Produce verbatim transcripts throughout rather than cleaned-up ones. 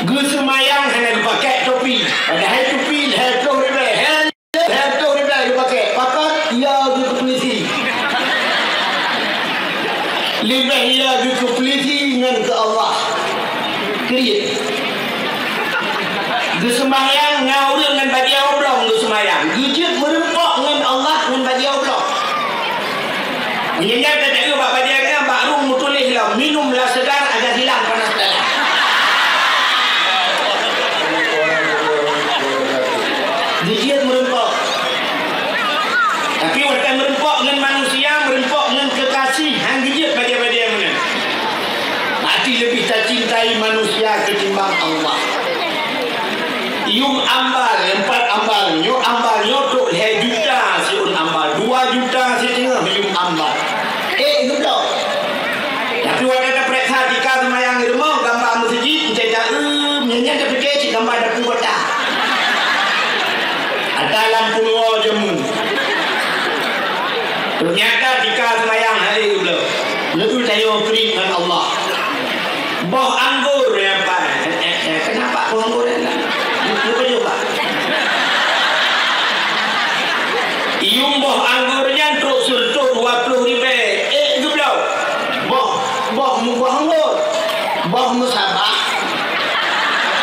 Geuseumayang hana geupakék topi, padahai topi lhèe ploh ribèe, lhèe ploh ribèe geupakék. Pakon? Ya, geukeulisi. Leubeh ya geukeulisi ngon keu Allah. Kriet. Geuseumayang ngon ureueng ngon bajèe oblong geuseumayang. Geujeuet meureumpok ngon Allah ngon bajèe oblong. Meunyoe nyan teuka bak bajèe nyan, bak rueng meutuléh lom, "Minumlah segar agar hilang panas dada." Geujeuet meureumpok. Tapi watèe meureumpok ngon manusia, meureumpok ngon keukasih, han geujeuet bajèe-bajèe meunan. Berarti leubeh tacintai manusia ketimbang Allah. Yum ambal, empat ambal. Nyoe ambal nyoe trok lhèe juta siôn ambal, dua juta siteungoh yum ambal. Eh, geubloe. Tapi watèe tapeuriksa tika seumayang di rumoh, gamba meuseujid, eunteuk taeu, nyan, nyan tapike cit gamba dapu bata. Ata lam pulo jameun. Teunyata tika seumayang hai geubloe. Neu tayoe kriet ngon Allah. Boh anggô nyang paih. Eh, eh, eh, kenapa boh anggô nyan? Lu-, lu keujeuet, Pak. Yum boh anggô nyan trok sireutôh dua ploh ribèe. Eh, geubloe. Boh, boh mu-, boh anggô. Boh meusabah.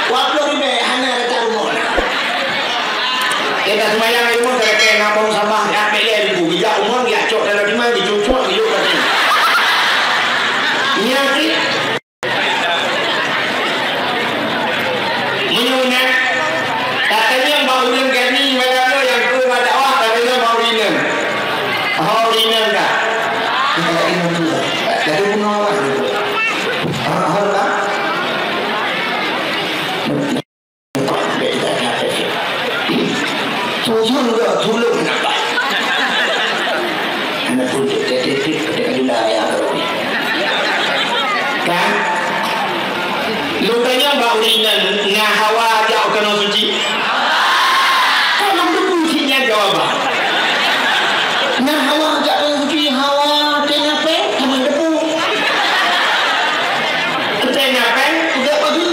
Dua ploh ribèe hana rata rumoh na. Kita seumayang di rumoh, kita kena boh meusabah. Ya, bèk lé ribu. Bijak umur, ya, cok dalam iman, dicucuk, dicucuk, katanya. Nyan, Meunyoe na, tatanyong bak ureueng gani malam nyoe nyang keu bak dakwah, tatanyong bak ureueng inong. Ho ureueng inong ka? Ka inong tu. Jadi bunoe lah. Ho, ho ka? Tujuan geuh tulông nambah. Aneuk peuet teuk, teuk, teuk, teuk, teuk, ya, kan? Lôn tanyong bak ureueng inong, na hawa jak u keunoe suci? Kon lôn teupeue cit nyan jawaban. Na hawa jak u keunoe suci, hawa teuh na péng, teuma teupeue. Teuh na péng, peugöt baju.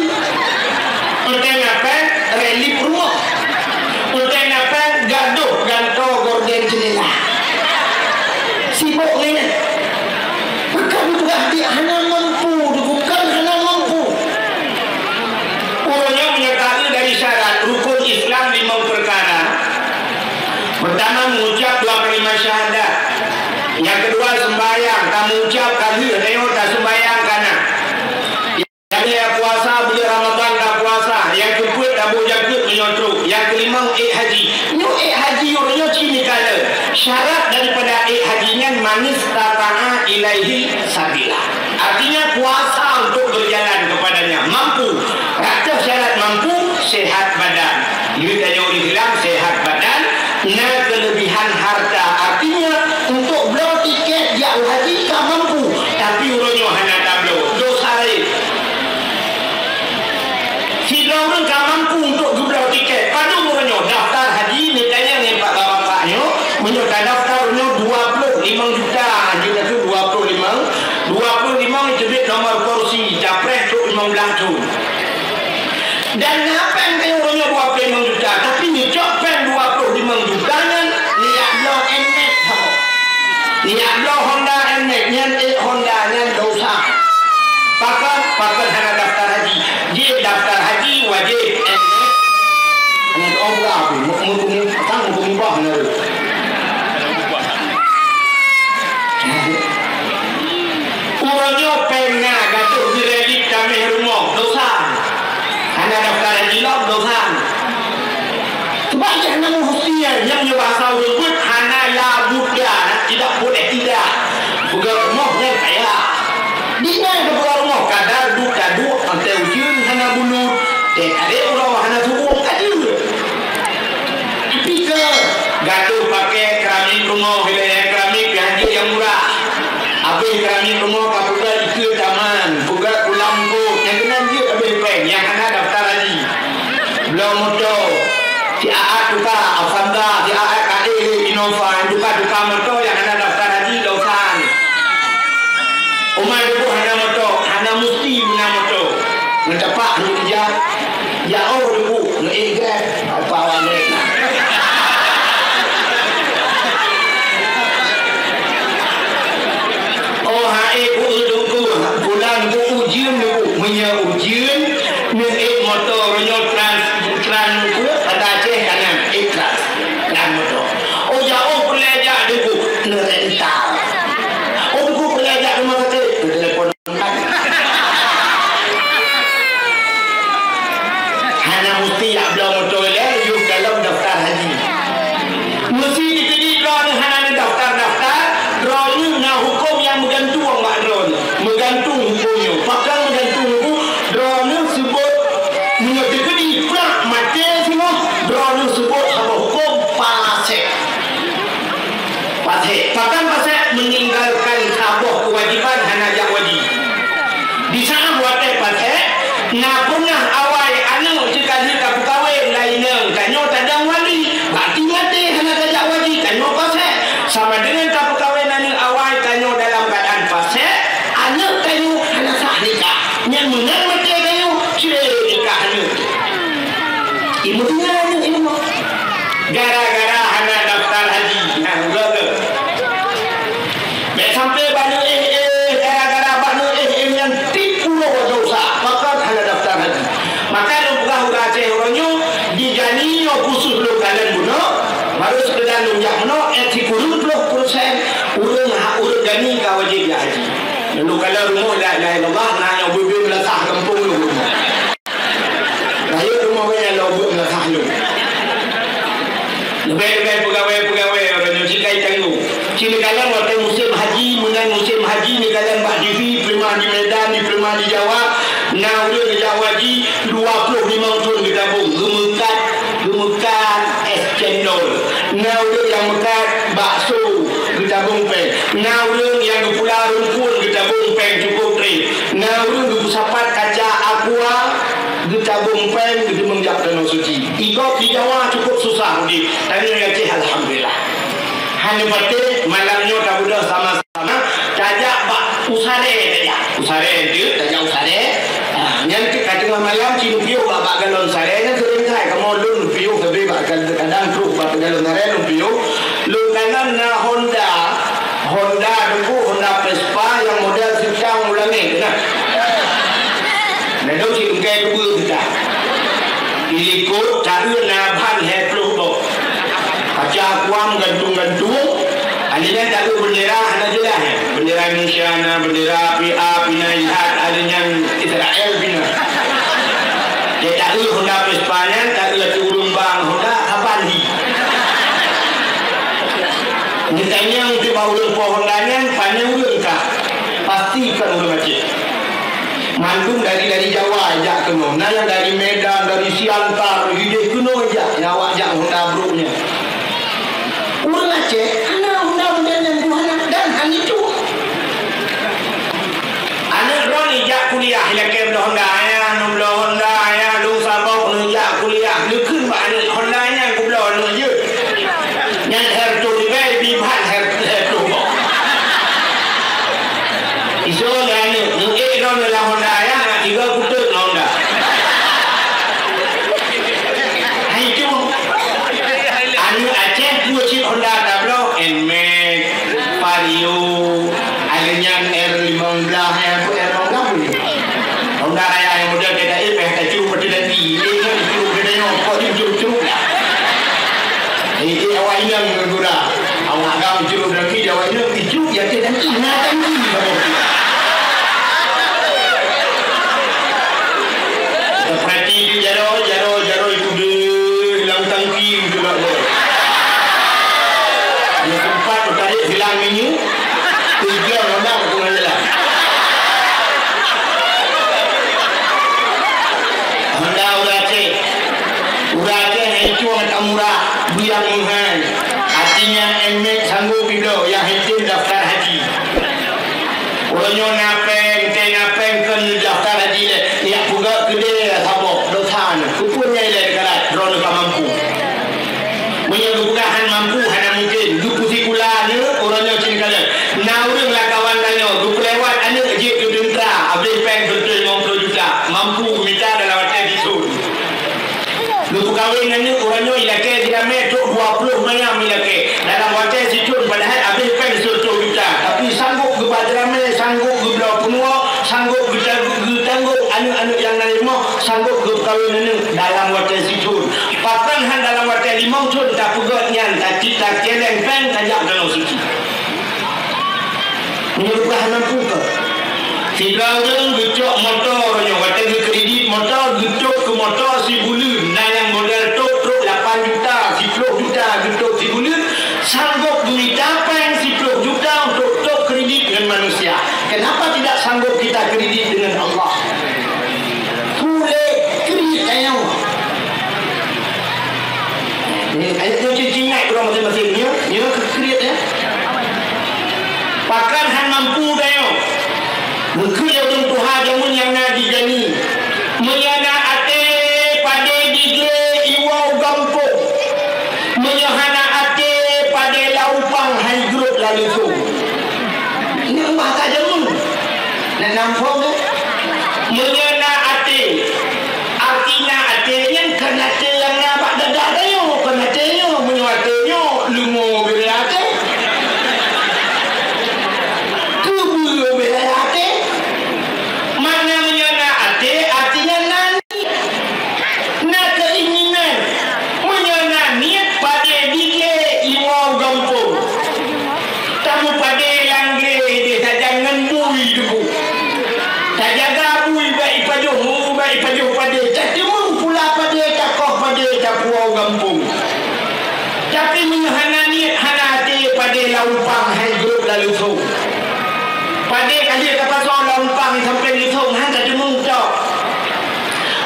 Teuh na péng, relief rumoh. Teuh na péng, gadôh gantoe gorden jeundela. Sibok ngon nyan. Bukan berarti hana mampu, bukan hana mampu. Uroe nyoe meunyoe taeu dari syarat rukun Islam limong peukara. Peurtama, mengucap dua kalimat syahadat. Nyang keudua, seumbahyang. Ka meuucap ka lheueh, nyoe taseumbahyang ka na. Nyang keu puasa, buleuen Ramadhan ka puasa. Nyang keupeuet, tabôh jakeuet meunyoe trok. Nyang keulimong, ék haji. Nyoe ék haji uroe nyoe ci meukalon. Syarat daripada ék haji nyan, manistata'a ilaihi sabila. Artinya, kuasa untuk berjalan kepadanya, mampu. Rata syarat mampu, sehat badan. Jadi, tanyoe ureueng Islam sehat badan, na kelebihan harta. Artinya, untuk bloe tiket jak haji ka mampu, tapi uroe nyoe hana tabloe. Dosa laén. Sidroe ureueng ka mampu untuk geubloe tiket. Padum uroe nyoe daftar haji, misalnya ngon pak bapak nyoe, meunyoe ka daftar nyoe dua ploh limong juta, jeuet keu dua ploh limong, dua ploh limong itu duit nomor kursi, capres trok limong blah thon. Dan na péng teuh uroe nyoe dua ploh limong juta, tapi neucok péng dua ploh limong juta nyan, neujak bloe Nmax saboh. Neujak bloe Honda Nmax nyan, ék Honda nyan dosa. Pakon, pakon hana daftar haji. Jih daftar haji wajéb Nmax. Hana doa pula api, mu-, mu-, mu-, sang muka mubah na tu. Uroe nyoe péng na gadôh geurelip tameh rumoh, dosa. Hana daftar haji lom, dosa. Sebab jih hana meuhusni, nyang meunyoe bahasa ureueng beuet, hana la budda, tidak boleh tidak. Peugah rumoh nyan kaya. Di na peugah rumoh, kadar duek taduek, pantai ujeuen hana bulut, teuh adé uroe hana suueng ka jeuet. Tapi keu gadôh pakai keramik rumoh, wilayah keramik pih hanjeuet nyang murah. Abéh keramik rumoh ka peugah ikeue taman, peugah kulam bot, nyang keunan jeuet abéh péng, nyang hana daftar haji. Bloe moto, si Aat tuka Avanza, si Aat ka éh lé Innova, tuka-tuka moto nyang hana daftar haji, dosa. Umat tuboh hana moto, hana musti guna moto. Dapat laju ija, ya oh debu, neuék gèt, apa awak neuék na. Oh hai bu debu, bulan bu ujeuen debu, meunyoe ujeuen, neuék moto roh nyoe trans, trans bu, pada Aceh kanan, ék trans, trans moto. Oh ya oh peureulèe jak debu, neurental. Oh debu peureulèe jak rumoh sakét, neutelepon. Hana musti jak bloe moto lé, yôh dalam daftar haji. Meusé dikeudi droeneuh hana neudaftar-daftar, droeneuh na huköm nyang meugantung bak droeneuh. Meugantung huköm nyoe. Pakon meugantung huköm? Droeneuh seubot, meunyoe dikeudi prak maté singoh, droeneuh seubot saboh huköm pasék. Pasék. Pakon pasék? Meninggalkan saboh keuwajiban hana jak haji. Di saat watèe pasék, na peunah awai aneuk teuka lheueh tapeukawen, laén nyan tanyoe tadong wali, berarti maté hana tajak haji, tanyoe pasék. Sama dengan tapeukawen aneuk awai tanyoe dalam keuadaan pasék, aneuk tanyoe hana sah nikah. Nyan meunan maté tanyoe, cre nikah aneuk. Ibu tinggal aneuk ilmu. Gara-gara hana daftar haji. Nah, udah ke? Bèk sampai bak neuéh-éh, gara-gara bak neuéh-éh nyan tiep uroe dosa. Pakon hana daftar haji. Maka lôn peugah ureueng Aceh uroe nyoe, di Gani nyoe khusus lôn kalon bunoe, baru sekedar lôn jak bunoe, eh, sikureueng ploh persen ureueng ha-, ureueng Gani ka wajéb jak haji. Lôn kalon rumoh la ilaha illallah, na nyang beubeue meulasah gampông lôn rumoh. Rayeuk rumoh gobnyan lôn buet meulasah lôn. Leubeh-leubeh peugawai-peugawai uroe nyoe cit ka jitanggong. Cit neukalon watèe musém haji, meunan musém haji neukalon bak T V, peuleumah di Medan, di peuleumah di Jawa, na ureueng geujak haji dua ploh limong thon geutabong, geumeukat, geumeukat es cendol. Na ureueng nyang meukat bakso geutabong péng. Na ureueng nyang geupula rumpun geutabong péng cukôp trép. Na ureueng geupeusapat kaca aqua geutabong péng geuteumeung jak Tanoh Suci. Di gob di Jawa cukôp susah udép, tapi di Aceh alhamdulillah. Hana patéh malam nyoe tabeudôh sama-sama tajak bak u saré tajak. U saré tu tajak u saré. Ah, nyan ka teungoh malam ci neupiôh bak, bak galon saré nyan seuring hai kamoe lôn neupiôh sabe bak, kadang trôk bak galon saré neupiôh. Lôn kanan na Honda. Honda deuku, Honda Vespa nyang model seucang u langét na. Nado si engkai keubeue teuka. Di likot taeu na ban lhèe ploh boh. Kaca aqua meugantung-gantung. Akhé nyan taeu beundera hana jeulaih nyan. Beundera Indonesia na, beundera P A pih na, jihad, akhé nyan Israel pih na. Jadi taeu Honda Vespa nyan, taeu ateueh ureueng bang Honda, saban hi. Neutanyong teuh bak ureueng po Honda nyan, pane ureueng kah? Pasti kon ureueng Aceh. Mandum dari, dari Jawa jak keunoe. Na nyang dari Medan, dari Siantar, hideh keunoe jak, nyang awak jak Honda brôk nyan. Ureueng Aceh hana Honda model nyan, hana, dan hana itu. Aneuk droeneuh jak kuliah, ilakèe bloe Honda, "Ayah, neubloe Honda, Ayah, lôn sabab neujak kuliah." Neukheun bak aneuk, "Honda nyan kubloe aneuk jeuet." Nyan hareuta ribèe, bi ban hareuta, hareuta boh. Isoe lé aneuk, "Neuék droeneuh lam Honda, Ayah, na tiga kuteuk lam Honda." Hai tu. Aneuk Aceh dua cit Honda tabloe, Nmax. Vario, akhé nyan R lima belas, R, R lima belas pun. Honda Raya nyang model K T E, payah tacuruk bak tangki. Eh, nyan dicuruk bak tangki, kok jicuruk-curuk dah. Eh, eh, awak inong gura. Awak agam dicuruk bak tangki, awak inong dicuruk, ya, tangki, na tangki, kamu. Kita perhati tu, jaroe, jaroe, jaroe itu deh, lam tangki, betul tak, boy? Dia sempat bertarik hilang minyak. Tujuan Honda bukan jalan. Honda ureueng Aceh. Ureueng Aceh hai cuang tak murah, biang meuhai. Artinya, Nmax sanggup dibloe, nyang hai tem daftar haji. Uroe nyoe na péng, teuh na péng kon daftar haji lé. Nyak peugah keudè saboh, dosa nyoe. Keupeue nyan ilèe dikarat, droeneuh ka mampu. Meunyoe geupeugah han mampu, hana mungken. Geupeusikula aneuk, uroe nyoe cit kalon. Na ureueng lam kawan tanyoe, geupeulewat aneuk jeuet keu teuntra, abéh péng beutôi limong ploh juta. Mampu Kawin aneuk uroe nyoe ilakée diramé trok dua ploh mayam ilakée dalam watée sithon, padahai abéh péng sireutoh juta. Tapi sanggob geuba diramé, sanggob geubloe peunuwoe, sanggob geuta-, geutanggong aneuk-aneuk nyang na leumoh, sanggob geukawin aneuk dalam watée sithon. Pakon han dalam watée limong thon tapeugét nyan, tacit tacéléng péng tajak Danau Suci. Meunyoe geupeugah hana mampu keu. Sidroe ureuëng geucok moto uroe nyoe, watée geukredit moto, geutôp keu moto sibuleuen, na nyang model tôp trok lapan juta, siploh juta geutôp sibuleuen, sanggob geumita péng siploh juta untuk tôp kredit ngon manusia. Kenapa tidak sanggob kita kredit dengan Allah? Kulét kriet tanyoe. Nyoe, ayat nyoe cit ingat droe maséng-maséng. Nyoe, nyoe kriet, ya. Pakon han mampu tanyoe. Geukheun lé ureuëng tuha jameun nyang na di Gani. Meunyoe na até padé di glé iwoe u gampông. Meunyoe hana até padé lam upang hai grôp lam leusom. Nyoe bahasa jameun. Nak nampông, eh? Meunyoe na até, arti na até nyan kon até nyang na bak dada tanyoe, kon até nyoe. Meunyoe até nyoe, leungo beu raya até. Keubeue beu raya até. Makna meunyoe na até, artinya na Na keinginan, meunyoe na niet padé di glé iwoe u gampông. Tameupadé lam glé deh tajak ngon bui teupeu. Tajaga bui bak ipajoh, bak ipajoh padé, tateumeung pula padé, takoh padé, tapuwoe u gampông. Tapi meunyoe hana niet, hana até padé lam upang hai grôp lam leusom. Padé ka lheueh tapasoe lam upang sampoe leusom han tateumeung tok.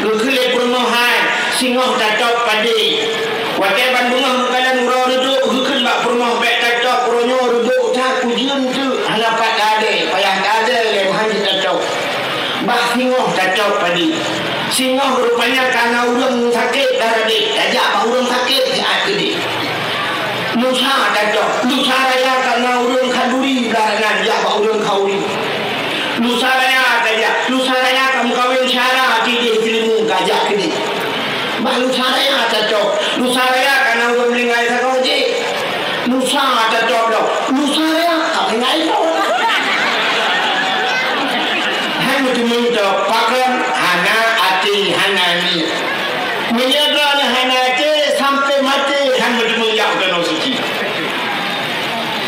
Geukheun lé peurumoh hai, singoh tatôb padé. Watée ban beungoh geukalon uroe reudôk, geukheun bak peurumoh bék tatôb uroe nyoe reudôk that ujeuen teuk, hana pat taadée, payah taadée lé meuhan jeuet tatôb. Bah singoh tatôb padé. Singoh rupanya ka na ureuëng sakét dara deh, tajak bak ureuëng sakét siat keudeh. Lusa tatôb, lusa raya ka na ureuëng khanduri blah nan jak bak ureuëng khauri. Lusa raya tajak, lusa raya ka meukawen syara keudeh keulimu kajak keudeh. Bah lusa raya tatôb, lusa raya ka na ureuëng meuninggai sagoe jih. Lusa tatôb lom, lusa raya ka meuninggai lom. Hai meuteumé tôb, pakon hana até hana niet. Meunyoe droeneuh hana até, sampoe maté han meuteumé jak u Tanoh Suci.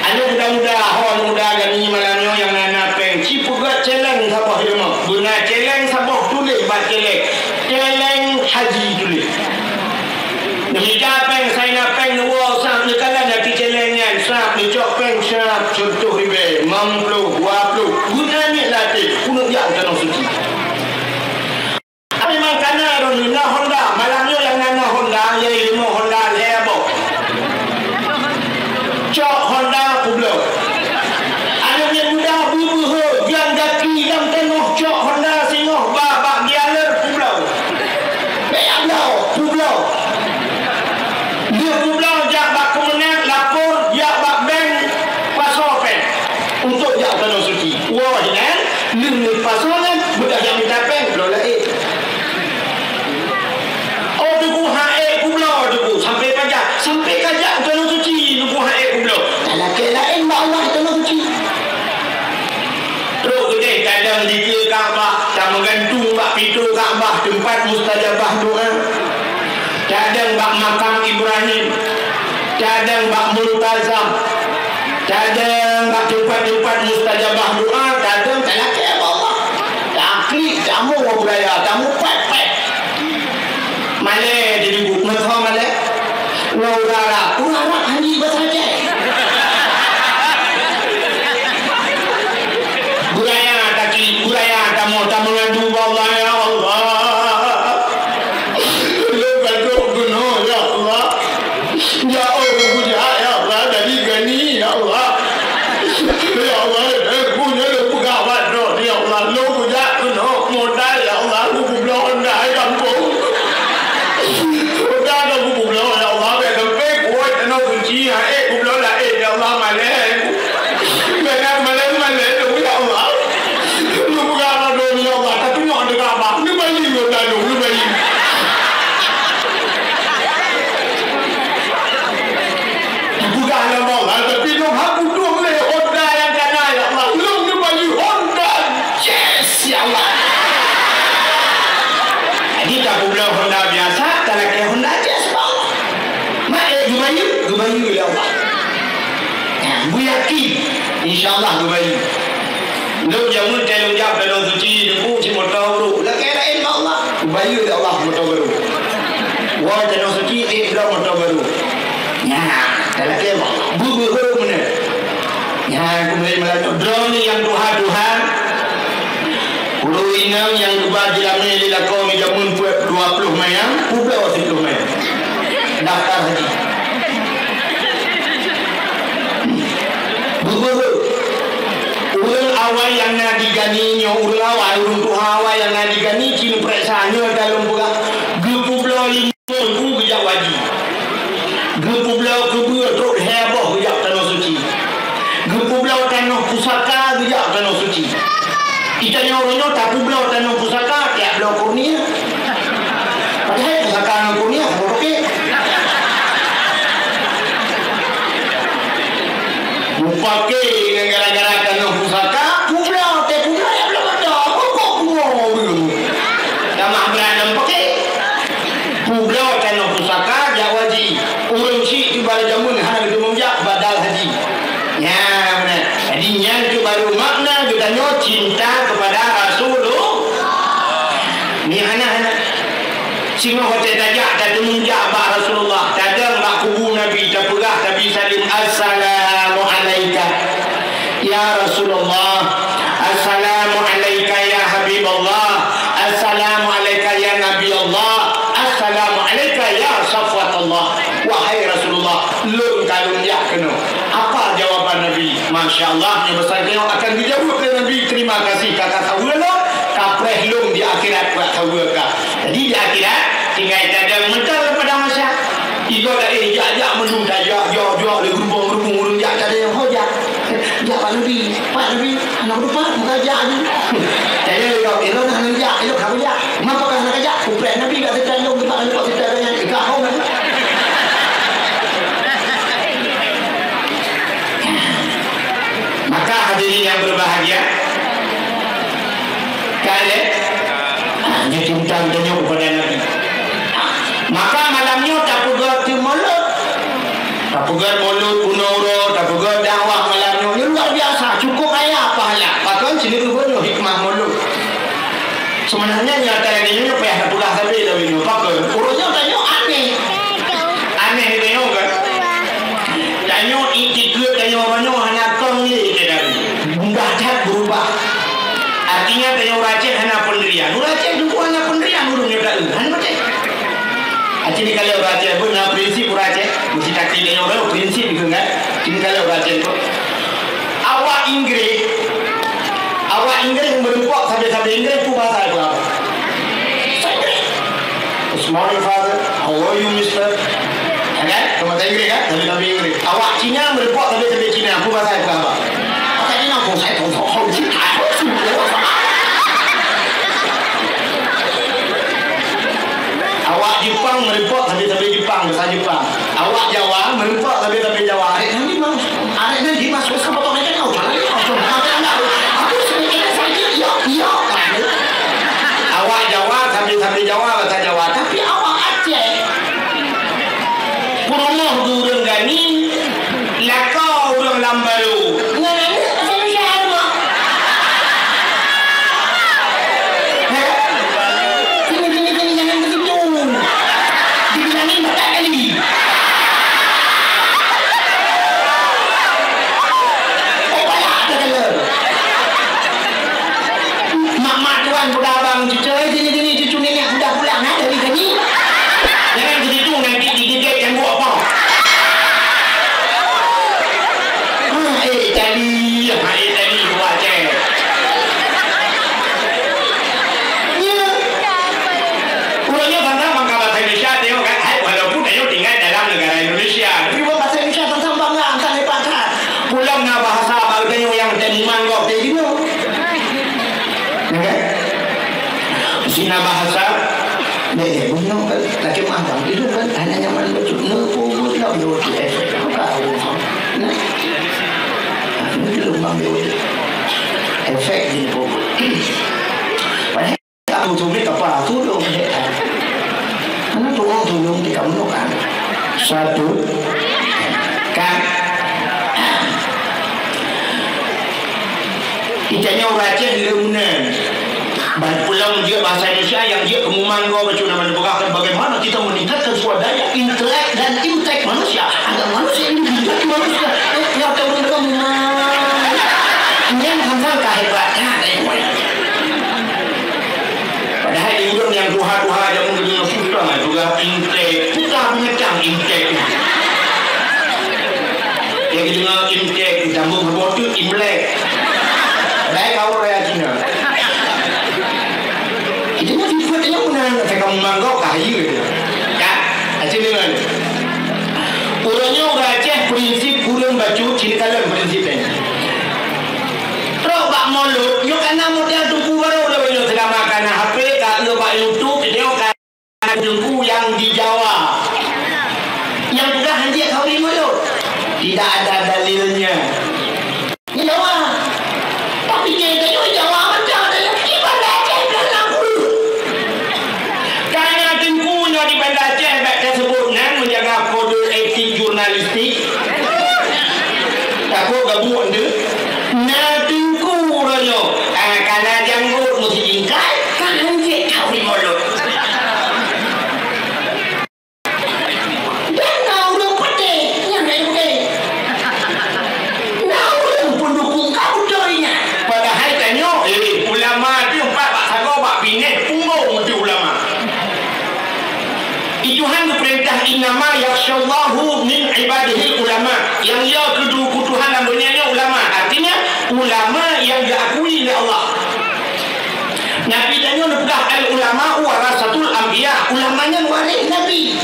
Aneuk muda-muda, ho aneuk muda Gani malam nyoe nyang na, na péng, ci peugét céléng saboh di rumoh. Beuna céléng saboh tuléh bak céléng. Céléng haji tuléh. Neumita péng, sai na péng, neuwoe sab, neukalon ateueh céléng nyan, sab, neucok péng, sab, sireutoh ribée, limong ploh, dua ploh. Beuna niet lam até, keuneuk jak u Tanoh Suci. Memang ka na droeneuh na Honda, malam nyoe nyang na, na Honda, lhée leumo Honda, lhée boh. Cok Honda peubloe. Aneuk muda beubeuhe, jalan kaki lam tanoh, cok Honda singoh ba bak dealer peubloe. Bék jak bloe, peubloe. Lheueh peubloe jak bak keumeunang, lapor, jak bak bank, pasoe péng. Untuk jak Tanoh Suci. Woe hinan, lheueh neupasoe nyan, beudôh jak mita péng, bloe laén. Oh, Teungku, han ék kubloe, Teungku. Sampai pajan, sampai kajak u Tanoh Suci, Teungku, han ék kubloe. Talakée laén bak Allah Tanoh Suci. Trok keudeh tadong dikeue Ka'bah, tameugantung bak pintoe Ka'bah, teumpat mustajabah doa. Tadong bak makam Ibrahim, tadong bak Multazam, tadong bak teumpat-teumpat mustajabah doa, tadong talakée bak Allah. Taklik, tamu budaya, tamu pet-pet. Malée di ibu, meuho malée. Ngon urara, urara hanji basa Aceh. Budaya taklik, budaya tamu, tamu ngadu bak Allah, ya Allah. Lôn ka trok keunoe, ya Allah. Ya Allah, lôn kujak, ya Allah, dari Gani, ya Allah. Ya Allah, eh, punya lôn peugah bak droe, ya Allah. Lôn kujak keunoe modal, ya Allah, lôn kubloe Honda di gampông. Honda lôn kubloe, ya Allah, bék sampai kuwoe Tanoh Suci, han ék kubloe laén, ya Allah, malée. Bék malée-malée lôn, ya Allah. Lôn peugah bak droe, ya Allah, ka teungoh teuka bak. Neubayeue Honda lôn, neubayeue. Geubayeue lé Allah. Nah, beuyakin, insya Allah geubayeue. Lôn jameun teuh lôn jak Tanoh Suci, Teungku, cit moto brôk. Lakée laén bak Allah, geubayeue lé Allah moto brôk. Woe Tanoh Suci, ék bloe moto brôk. Nyan, talakée bak Allah. Beubeuhe meunan. Nyan, keubiasaan malam nyoe. Droeneuh nyang tuha-tuha. Ureueng inong nyang geuba jilamé lé lakoe ngon jameun peuet dua ploh mayang, peubloe siploh mayang. Daftar haji. Beuguru. Ureueng awai nyang na di Gani nyoe, ureueng awai, ureueng tuha awai nyang na di Gani, cit peureksa nyoe ka lôn peugah. Geupeubloe limong bu geujak u haji. Geupeubloe keubeue trok lhèe boh geujak Tanoh Suci. Geupeubloe tanoh pusaka geujak Tanoh Suci. Di tanyoe uroe nyoe tapeubloe tanoh pusaka, tajak bloe kurnia. Padahai pusaka ngon kurnia sama paké. Mupaké ngon gara-gara tanoh pusaka, peubloe, teupeubloe, jak bloe moto. Kok, kok, kok, kok. Tamah brat dan paké. Peubloe tanoh pusaka, jak u haji. Ureueng chik cuba lé jameun hana geuteumeung jak, batal haji. Nyan, meunan. Jadi, nyan keuh baru makna geutanyoe cinta kepada Rasulullah. Ni hana, hana. Singoh watée tajak, tateumeung jak bak Rasulullah, tadong bak kubu Nabi, tapeugah, tabi saleuem, "Assalamu alaika, ya Rasulullah. Assalamu alaika, ya Habiballah. Assalamu alaika, ya Nabi Allah. Assalamu alaika, ya Safwat Allah." Wahai Rasulullah, lôn ka lôn jak keunoe. Apa jawaban Nabi? Masya Allah, nyoe pesan nyoe akan geujaweueb lé Nabi, "Terima kasih ka kasaweue lôn, kapreh lôn di akhirat bak saweue ka." Jadi di akhirat, tinggai tadong mantong lam padang mahsyar. Igoe laén jak-jak mandum tajak, jak, jak lé geurubong-geurubong ureueng jak tadong ho jak. Jak bak Nabi, "Pak Nabi, aneuk dupat muka jak ni." Tanya lé gob, "Ilôn hana jak, ilôn hana jak." "Mapa kah hana jak?" "Kupreh Nabi dak seutan lôn, bak lôn seutan nyan." Ikah hom. Maka hadirin yang berbahagia, kalian, ah, nyoe tentang tanyoe kepada Nabi. Maka malam nyoe tapeugöt teuk mulod. Tapeugöt mulod bunoe uroe, tapeugöt dakwah malam nyoe. Nyoe luar biasa, cukup kaya pahala. Pakon sineuk geuboh nyoe hikmah mulod. Sebenarnya nyata lagèe nyoe payah tapeugah sabe lagèe nyoe. Pakon? Uroe nyoe tanyoe aneh. Aneh lagèe nyoe kan? Tanyoe iktikeuet tanyoe uroe nyoe hana kong lé teuh dari. Mudah that berubah. Artinya tanyoe ureueng Aceh hana pendirian. Ureueng Aceh teungku hana pendirian ureueng nyoe taeu. Hana macam. Aceh ni kalau ureueng Aceh pun na prinsip ureueng Aceh. Mesti taktik tanyoe ureueng prinsip itu kan. Ini kalau ureueng Aceh tu. Awak Inggris, awak Inggris meureumpok sabe-sabe Inggris peue bahasa Inggris? Bahasa Inggris. "Good morning, Father. How are you, Mister?" Ya kan? Bahasa Inggris kan? Sabe-sabe Inggris. Awak Cina meureumpok sabe-sabe Cina peue bahasa Inggris? Bahasa Cina, "Kong sai tong tong hong cit hai hong su." Awak Jepang meureumpok sabe-sabe Jepang, bahasa Jepang. Awak Jawa meureumpok sabe-sabe Jawa. Arek nyan di mas, arek nyan di mas, wes apa pakai kau? Jangan di mas, jangan pakai anak. Aku sering kena sakit, iya, iya. Awak Jawa sabe-sabe Jawa, bahasa Jawa. Tapi awak Aceh, peurumoh ureueng Gani, lakoe ureueng Lambaro. Ngan aneuk bahasa Indonesia mah. Hah? Sini, sini, sini, jangan ke situ. Dibilangin empat kali. Oh, banyak ada kena. Mak-mak tuan peugah abang cucu, "Eh, sini, sini, cucu nenek sudah pulang, ha, dari Gani." Jangan ke situ, nanti digigit nyamuk apa. Ah, eh, tali, ah, eh, tali, buat je. Ya. Uroe nyoe bangga, bangga bahasa Indonesia, tengok kan, hai, walaupun ayo tinggal dalam negara Indonesia, tapi buat bahasa Indonesia, tentang bangga, angkat lepas kan. Pulang na bahasa, baru tengok yang tadi manggok, tadi tu. Ya kan? Sina bahasa, deh, bunyong kan, laki mantang, itu kan, hanya nyaman betul. Neu pun, neu pun, neu pun, eh, apa, apa, nah? Itu lubang dia. Efek di pokok. Padahal tak tahu tu, apa tu, tu, eh. Mana tu orang tu, yang kita menukar? Satu. Nyoe ureueng Aceh leuem nan. Ban pulang jeuet bahasa Indonesia nyang jeuet keu mumang gob bacut nama neupeugah bagaimana kita meningkatkan swadaya intelek dan intek manusia agar manusia ini menjadi manusia. Eh, ya tahu dengan mumang. Ini yang hafal kehebatnya, eh, weh. Padahai di ureueng nyang tuha-tuha jameun geudeungoe susah juga intek, susah mengecang intek. Nyang geudeungoe intek, disambung saboh teuk Imlek. Padahai kawan raya Cina. Itu mah sifat dia meunan, saya kamu manggau kah iya dia. Ya, Aceh dengan. Ureueng nyoe ureueng Aceh prinsip ureueng bacut ciri kalon prinsip lain. Trok bak Molot, nyoe kana model tuku baru dah banyak selama kana H P, ka eu bak YouTube, video kana teungku yang di Jawa. Yang peugah hanjeuet kawin Molot. Tidak ada dalilnya. Di Jawa. Tapi dia tengok Jawa macam ada yang ibadah Aceh dalam guru. Karena teungku nyoe di Banda Aceh bak tersebut nan menjaga kode etik jurnalistik. Takut gabuk ende. Na teungku uroe nyoe, ah, kana janggot meusi jingkai, ka hanjeuet kawin Molot. Dan na ureueng patéh nyang hai patéh. Na ureueng pendukung ka beutôi nyan. Padahai tanyoe, eh, ulama teuh empat bak sagoe bak binéh punggong meuti ulama. Di Tuhan geupeurintah, "Innama yakhsyallahu min ibadihil ulama." Nyang yo keu Tuhan lam donya nyoe ulama. Artinya, ulama nyang geuakui lé Allah. Nabi tanyoe neupeugah, "Al-ulama'u warasatul anbiya." Ulama nyan waréh Nabi.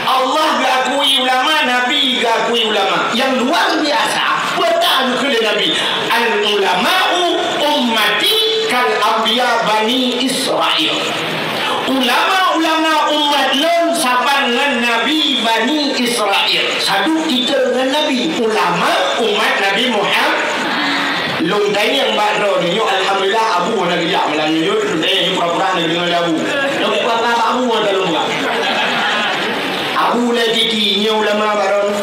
Allah geuakui ulama, Nabi geuakui ulama. Nyang luar biasa, peue geukheun lé Nabi, "Al-ulama'u ummati kal anbiya Bani Israil." Ulama-ulama umat lôn saban ngon nabi Bani Israil. Saduek titel ngon nabi, ulama umat Nabi Muhammad. Lôn tanyong bak droeneuh nyoe, alhamdulillah, Abu hana geujak malam nyoe, lôn tanyong nyoe pura-pura hana geudeungoe lé Abu. Lôn pura-pura bak Abu hana lôn peugah. Abu Ulai Titi nyoe ulama bak droeneuh.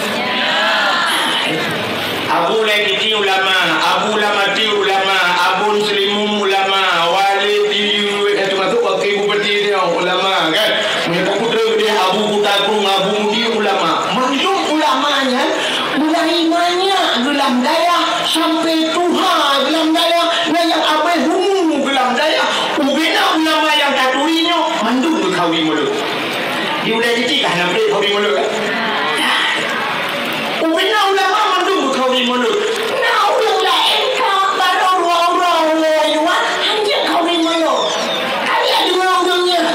Abu Ulai Titi ulama, Abu Lamati ulama, Abon Seulimum ulama, Walid di, eh, teumasok wakil bupati nyoe ulama, kan? Meunyoe putra geude Abu Kuta Krueng, Abu Mudi ulama. Mandum ulama nyan mulai manyak geulam dayah sampai tuha geulam dayah, nyan nyang abéh umu geulam dayah. Ubena ulama nyang taturi nyoe mandum geukawé mulod. Di Ulai Titi kah na peuet kawé mulod, kan? Ubena ulama mandum geukawé mulod. Na ureueng laén ka barô dua uroe lé luwa hanjeuet kawé mulod. Ka lheueh deungoe ureueng nyan.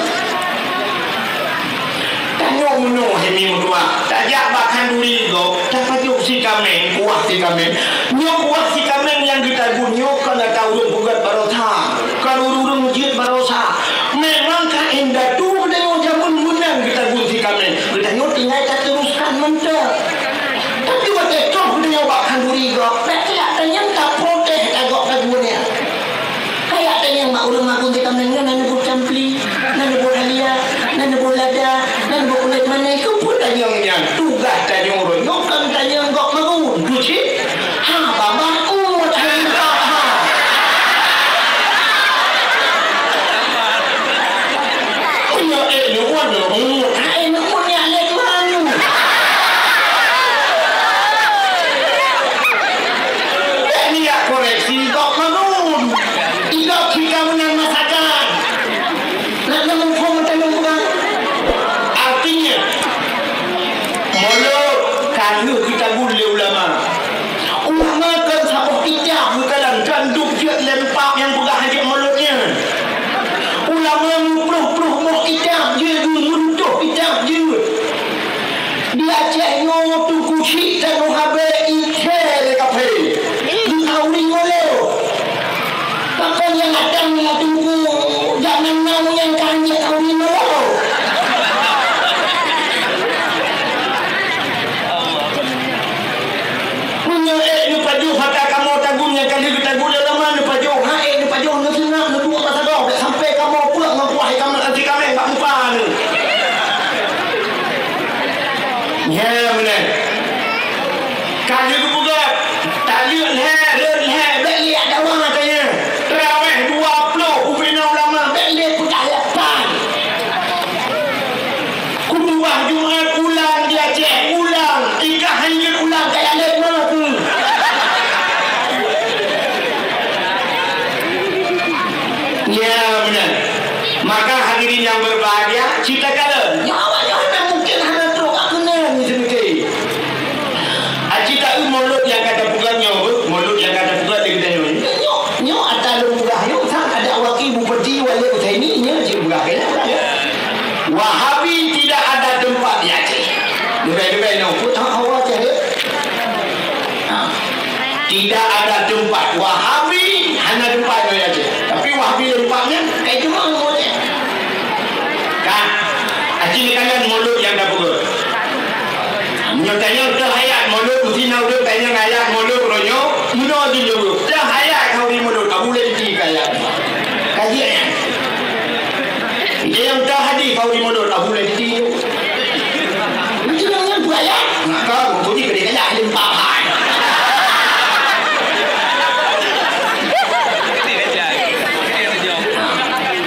Tanyoe meunoe hai mi meutuah, tajak bak khanduri gob, tapajoh sikaméng, kuah sikaméng. Nyoe kuah sikaméng nyang geutagun nyoe kon ata ureueng peugét barosa, kon ureueng-ureueng jeuet barosa. Memang ka indatu geutanyoe jameun meunan geutagun sikaméng. Geutanyoe tinggai tateruskan mantong. Tapi watée troh geutanyoe bak khanduri gob, bèk keuyak tanyong taprotes ata gob tagun nyan. Kayak tanyong bak ureueng magun di kaméng nyoe, na neuboh campli, na neuboh dahlia, na neuboh lada, na neuboh kulét manéh, keupeue tanyong nyan? Tugaih tanyoe uroe nyoe kon tanyong gob magun. Duci? Ha, babah uet hai muka, ha. Unyok ék neuuet neuuet, ha, ék neuuet nyak lét manu. Bèk nyak koreksi gob magun. Idok cit ka meunan masakan. Nak neumuphom meutaleueng peugah. Artinya, mulod ka lheueh geutagun lé ulama. Ulama kon saboh kitab geukalon, kon duek jeuet lé pap nyang peugah hanjeuet mulod nyan. Ulama meuploh-ploh boh kitab jeuet, meuruntoh kitab jeuet. Di Aceh nyoe Teungku Chik Tanoh Abee ikhèe lé kaphé. Geukawé mulod. Pakon nyang datang na Teungku, jameun now nyang ka hanjeuet kawé mulod. Meunyoe ék neupajoh ata kamoe tagun nyang ka lheueh geutagun lé ulama, neupajoh, han ék neupajoh, neuseungap, neuduek bak sagoe, bèk sampai kamoe peuet ngon kuah ikan asin kaméng bak muka neuh. Nyan meunan. Ka lheueh geupeugah, taleuek lhèe, rhot lhèe, bèk liak dawa tanya. Berbahagia, cita kala. Nyoe awak nyoe hana mungkin hana trok bak keunan nyoe seumike. Aci taeu mulod nyang ka tapeugah nyoe, mulod nyang ka tapeugah di geutanyoe. Nyoe, nyoe ata lôn peugah nyoe, sang ada wakil bupati, wali kota ini, nyoe cit peugah keu nyoe. Wahabi tidak ada tempat di Aceh. Leubeh-leubeh nyoe, peue that hawa cit deh. Ha. Tidak ada tempat Wahabi, hana tempat nyoe di Aceh. Tapi Wahabi lé tempat nyan, kai teuma ngon Aceh. Ka, aci neukalon mulod nyang tapeugah. Meunyoe tanyong teuh ayat mulod, meusti na ureueng tanyong ayat mulod uroe nyoe, meunoe jih jaweueb. Teuh ayat khauri mulod, Abu Lenti ka ayat. Kaji ayat. Nyang teuh hadis khauri mulod, Abu Lenti. Macam mana buaya? Maka buku ni kena kaya limpa hai.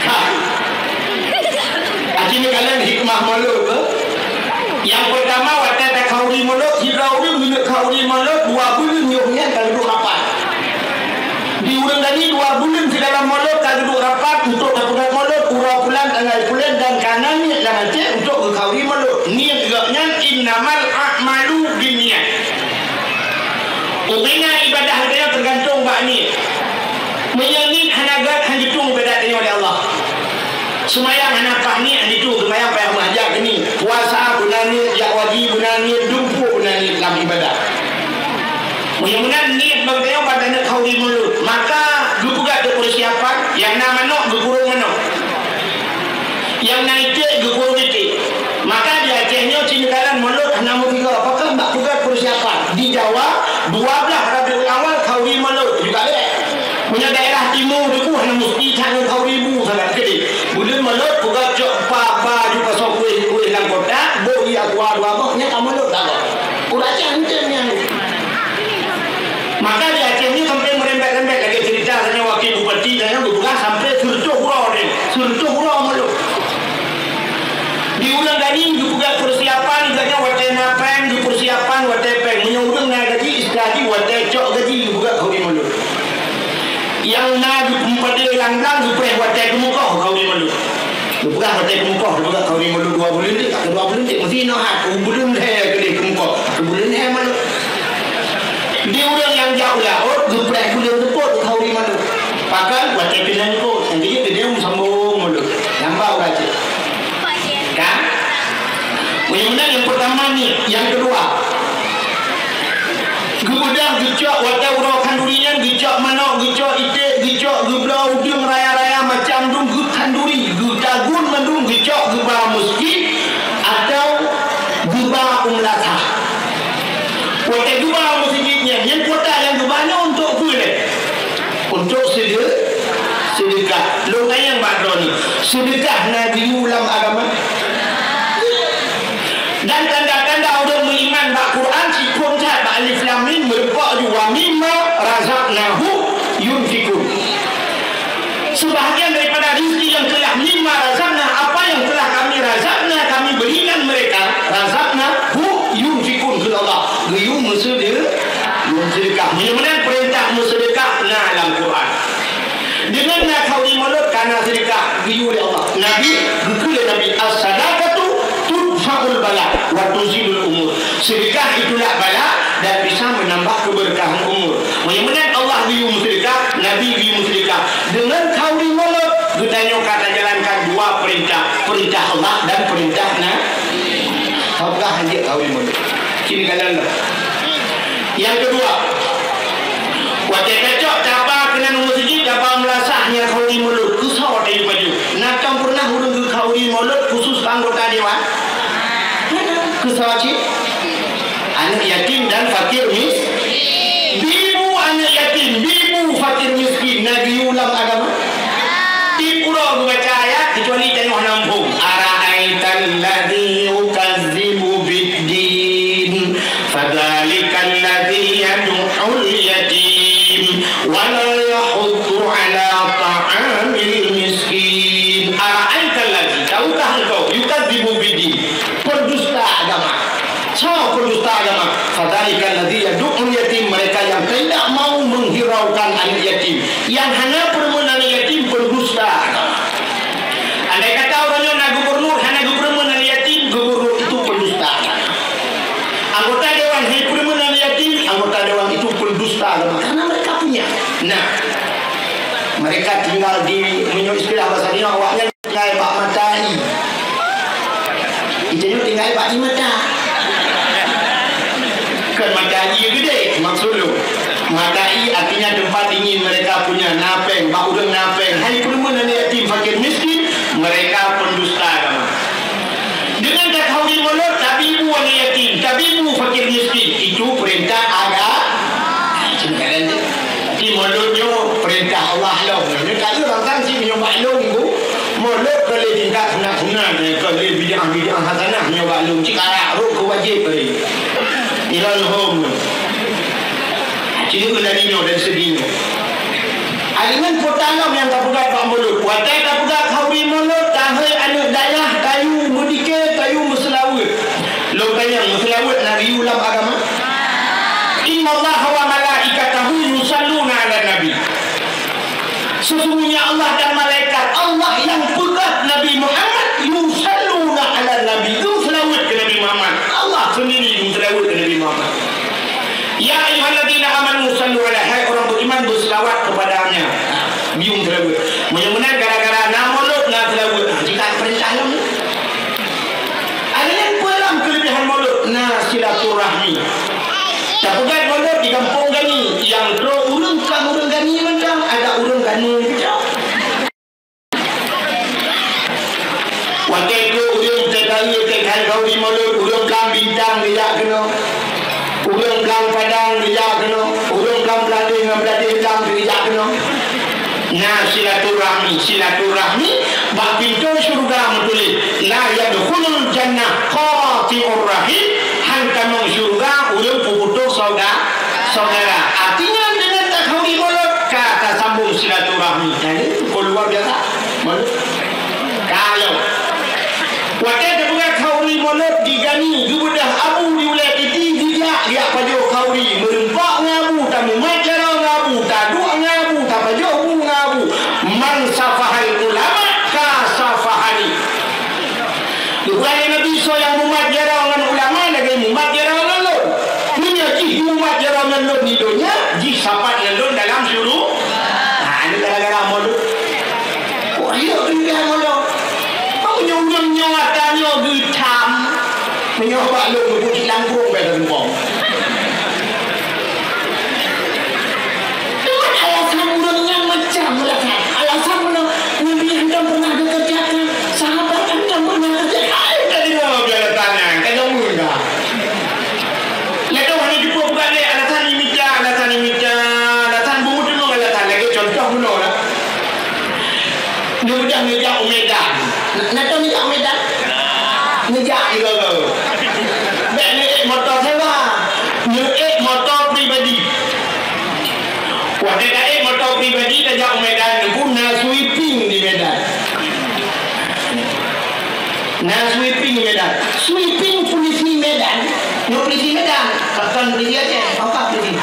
Ha. Aci neukalon hikmah mulod, eh? Nyang peurtama, watèe takhauri mulod, sidroe ureueng geuneuk khauri mulod, dua buleuen yoh nyan ka duek rapat. Di ureueng gani dua buleuen sidalam mulod ka geuduek rapat untuk tapeugah mulod uroe pulan tanggai pulan dan ka na niet lam até untuk geukhauri mulod. Niet gobnyan innamal a'malu binniyat. Ubena ibadah geutanyoe teugantung bak niet. Meunyoe niet hana göt, hana jitueng ibadat tanyoe lé Allah. Seumayang hana paih niet, hana jitueng seumayang, payah meuhajat keu niet. Puasa beuna niet, jak haji beuna niet, dumpeue beuna niet lam ibadat. Meunyoe meunan niet bak tanyoe bak taneuk khauri mulod, maka geupeugah teuk peursiapan, nyang na manok geukurong manok. Nyang na iték geukurong iték. Maka di Aceh nyoe cit neukalon mulod hana meusigoe, pakon bak peugah peursiapan. Di Jawa, dua blaih Rabiul Awal khauri mulod juga lé. Meunyoe daerah timu teuku hana meusti that ngon khauri bu sagai keudeh. Buleuen mulod peugah cok ba-ba ju pasoe kueh-kueh lam kotak, boh ie aqua dua boh, nyan ka mulod lagoe. Ureueng Aceh hana tem nyan. Maka di Aceh nyoe sampai meurembet-rembet lagèe cerita tanyoe wakil bupati tanyoe geupeugah sampai sireutôh uroe nyoe, sireutôh uroe mulod. Di ureueng gani geupeugah peursiapan, geutanyoe watèe na pèng geupeursiapan watèe pèng. Meunyoe ureueng na gaji, istilah jih watèe cok gaji geupeugah khauri mulod. Nyang na geupeupadé lam blang geupreh watèe keumeukoh khauri mulod. Geupeugah watèe keumeukoh, geupeugah khauri mulod dua buleuen deh, ka dua buleuen deh, meusti inoe hat, buleuen lhèe keudeh keumeukoh, buleuen lhèe mulod. Di ureueng nyang jak u laôt, geupreh buleuen seupôt khauri mulod. Pakon watèe keunong likôt, nyang keujeuet keudeh sambông mulod. Nyang ba ureueng Aceh. Kan? Meunyoe meunan nyang peurtama niet, nyang keudua, geubeudôh geucok watèe uroe khanduri nyan, geucok manok, geucok iték, geucok geubloe udeueng raya-raya macam dum geukhanduri, geutagun mandum geucok geuba meuseujid atau geuba u meulasah. Watèe geuba u meuseujid nyan, nyan kuota nyang geuba nyoe untuk peue lé? Untuk seude-, seudeukah. Lôn tanyong bak droeneuh, seudeukah na geuyue lam agama? Dan tanda-tanda ureueng meuiman bak Quran, cit phôn that bak alif lam mim, meurumpok ju, "Wa mimma razaqnahum yunfiqun." Sebahagian daripada rezeki yang telah mimma razaqna, apa yang telah kami razaqna, kami berikan mereka, razaqnahum yunfiqun, kheun Allah, geuyue meuseude-, meuseudeukah. Meunyoe meunan peurintah meuseudeukah na lam Quran. Deungon na khauri mulod ka na seudeukah geuyue lé Allah. Nabi, geukheun lé Nabi, "As-sadaqatu tudfa'ul bala wa tuzilul umur." Seudeukah itulak bala dan bisa meunambah keubeureukahan umur. Meunyoe meunan Allah geuyue meuseudeukah, Nabi geuyue meuseudeukah. Deungon khauri mulod, geutanyoe ka tajalankan dua peurintah, peurintah Allah dan peurintah Na-, Tapeugah hanjeuet khauri mulod. Cit neukalon lom. Nyang keudua, watèe tacok taba keunan u meuseujid, taba meulasah nyan khauri mulod, keusoe tayue pajoh. Na tom peureunah ureueng geukhauri mulod khusus keu anggota dewan? Hana. Keusoe cit? Aneuk yatim dan fakir mis-, bibu aneuk yatim, bibu fakir miskin, na geuyue lam agama? Tiep uroe geubaca ayat, keucuali tanyoe hana muphom. Ara'aital ladzi yukazzibu biddin, fadzalikal ladzi yadu'ul yatim, wa la yahuddu ala ta'amil miskin. Ara'aital ladzi, tahukah engkau, yukazzibu biddin, pendusta agama. Soe pendusta agama? Fadzalikal ladzi yadu'ul yatim, mereka yang tidak mau menghiraukan anak yatim. Nyang hana peurumoh anak yatim, pendusta agama. Andai kata ureueng nyoe Matai artinya tempat dingin mereka punya, na péng, bak ureuëng na péng. Hai peureumeun aneuk yatim fakir miskin, mereka pendusta agama. Dengan takhauri mulod, tabibu aneuk yatim, tabibu fakir miskin, itu perintah agama. Jadi mulod nyoe perintah Allah lom. Nyoe ka ureuëng sang si meunyoe bak lôn, Bu. Mulod ka lé tingkat sunat-sunat, ka lé bid'ah-bid'ah hasanah meunyoe bak lôn. Cit karak rot keu wajéb tadi. Ilôn hom. Ciri lagi nyoe dan segi nyoe. Alingan putalom nyang tapeugah bak mulod. Watée tapeugah khauri mulod, tahôi aneuk dayah, tayue meudike, tayue meuseulaweuet. Lôn tanyong, meuseulaweuet na riyu lam agama? Innallaha wa malaikatahu yusalluna 'alan nabi. Sesungguhnya Allah dan malaikat Allah yang peugah Nabi Muhammad yusalluna 'alan nabi, geuseulaweuet keu Nabi Muhammad. Allah sendiri geuseulaweuet keu Nabi Muhammad. Ya ayyuhalladzina amanu sallu 'alaihi, hai orang beriman, berselawat kepadanya. Biung seulaweuet. Meunyoe meunan gara-gara na mulod na seulaweuet. Jika perintah lom. Ada nyang peue lom kelebihan mulod, na silaturahmi. Tapeugah mulod di gampông Gani, nyang droe ureuëng kon ureuëng Gani mantong, ada ureuëng Gani keudroe. Watée keu ureuëng teuka-, teuka khauri mulod, ureuëng blang bintang geujak keunoe. Ureuëng blang padang geujak keunoe. Ureuëng blang beulatéh ngon beulatéh blang geujak keunoe. Na silaturahmi, silaturahmi bak pintoe syeuruga meutuléh, "La yadkhulul jannah qati'ur rahim," han tamong syeuruga ureuëng peuputôh sauda-, saudara. Artinya, dengan takhauri mulod, ka tasambong silaturahmi. Nah, ini luar biasa. Mulod. Kalau watée tapeugah khauri mulod di Gani, geubeudoh abu di ulée titi, geujak, geujak pajoh khauri, meurumpok ngon abu, tamumat jaroe ngon abu, taduek ngon abu, tapajoh bu ngon abu. "Man safahal ulama, ka safahani." Bukan Nabi soe nyang mumat jaroe ngon ulama lagée mumat jaroe ngon lôn. Meunyoe jih mumat jaroe ngon lôn di donya, jih sapat ngon lôn dalam syuru-, ha, ini gara-gara mulod. Wah, iya, pindah mulod. Meunyoe ureuëng nyoe ata nyoe geutam, meunyoe bak lôn geupeujilang burông bak leumpong. Dengan alasan ureuëng nyan macam alasan. Alasan mana? Nabi hantom pernah dikerjakan, sahabat hantom pernah kerjakan. Ai, ka deungoe alasan nyan, ka deungoe dah. Lagée hana jumpa bukan lé alasan imita, alasan imita, alasan bumu tunong alasan. Lagée contoh bunoe lah. Neudah neujak u Medan. Na, na tahu neujak u Medan? Neujak di Gogoro. Bèk neuék moto sewa. Neuék moto pribadi. Watèe taék moto pribadi tajak u Medan, neuku na sweeping di Medan. Na sweeping di Medan. Sweeping polisi Medan. Nyoe polisi Medan. Kon polisi Aceh. Apa polisi?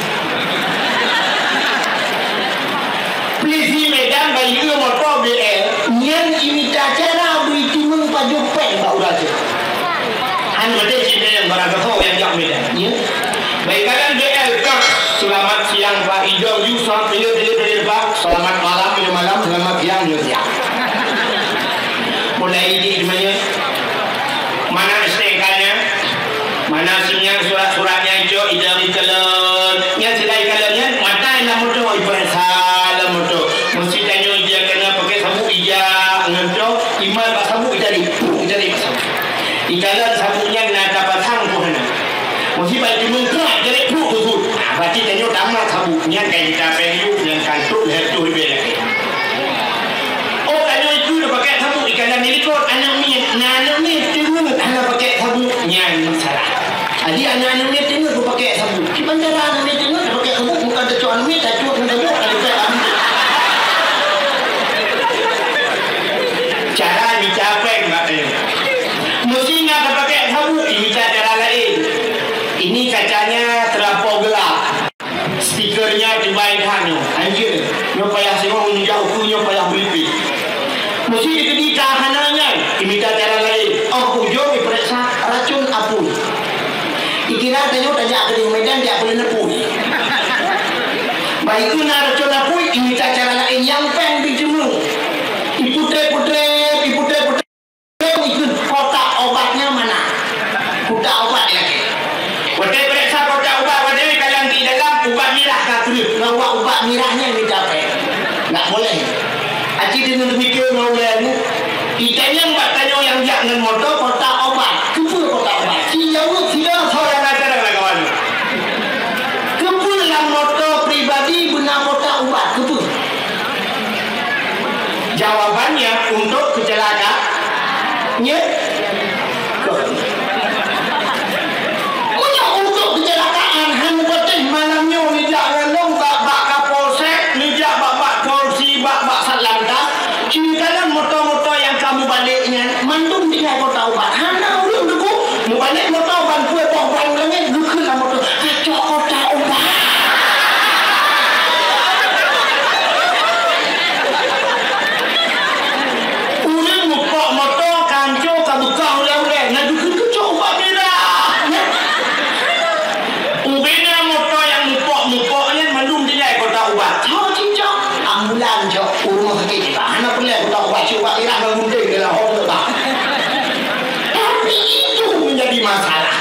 Polisi Medan bayeue moto B L, nyan imita cara bri timeung pajoh péng bak ureueng Aceh. Hana maté cit nyang barang keuhai nyang jak Medan, ya. Baik, kadang B L kah, "Selamat siang, Pak." Idong ju, selamat, pilih, pilih, pilih, Pak. "Selamat malam," itu malam, "Selamat siang," itu siang. Mulai di mana? Mana S T N K-nya? Mana sinyal surat-suratnya itu? Idong ikalon. Nyan sila ikalon nyan, mata lam moto, ipeuriksa lam moto. Meusti tanyoe ija keunoe pakai sabuk ija ngon to, iman bak sabuk ija di, ija di bak sabuk. Ikalon sabuk nyan na tapasang pun hana. Meusti bak timeung krak jadi puk khusus. Nah, berarti tanyoe tamat sabuk nyan ka jita péng yuk nyan kantuk lhèe tuh ribèe lakèe. Oh, tanyoe itu dah pakai sabuk ikalon di likot aneuk miet. Nah, aneuk miet teungeut hana pakai sabuk nyan masalah. Jadi aneuk-aneuk miet teungeut beupakai sabuk. Kiban cara aneuk miet teungeut beupakai sabuk, bukan tacok aneuk miet, tacok ngon sabuk, tacok aneuk miet. Cara mita péng bak nyan. Meusti na tapakai sabuk, imita cara laén. Ini kacanya terlampau gelap. Stikernya dibai that nyoe. Anjir, nyoe payah singoh, nyoe jak ukeue, nyoe payah ulipik. Meusti dikeudi ka hana nyan, imita cara laén. Óh ujong ipeuriksa racun apui. Ikira tanyoe tajak keudéh Medan jak peuleuneupui. Bayeue na racun apui, imita cara laén nyang péng bri timeung. Iputré-putré, iputré-putré, ikheun kotak obatnya mana? Kotak obat ya, Kek. Watèe peuriksa kotak ubat, watèe kalon di dalam ubat mirah ka kreueh. Mirah nyan mita péng. Ndak boleh. Aci deungon demikian, mau ulée nyoe. Itanyong bak tanyoe nyang jak ngon moto kota obat. Keupeue kota obat? Ci jaweueb sida soe nyang ajaran lagée nyoe. Keupeue lam moto pribadi beuna kota ubat? Keupeue? Jawabannya untuk kecelakaan. Nyoe? Meunyoe untuk kecelakaan, hana patéh malam nyoe nijak ngon lôn bak, bak Kapolsek, nijak bak, bak Polisi, bak, bak Satlantas. Ceurita nyan moto-moto nyang ka mubalek nyan, mandum tinggai kota ubat. Hana ureuëng teuku mubalek moto ban pue boh ban langét geukheun lam moto. Kacok kota ubat. Ureuëng mupok moto kanco ka beukah ulée-ulée, na geukheun keucok ubat mirah. Ubena moto nyang mupok-mupok nyan mandum tinggai kota ubat. Cok, cok, cok. Ambulan, cok. Ureuëng sakét, cok. Hana peureulée kota ubat, cok, ubat mirah ngon gunting dalam hom tu, bah. Tapi itu menjadi masalah.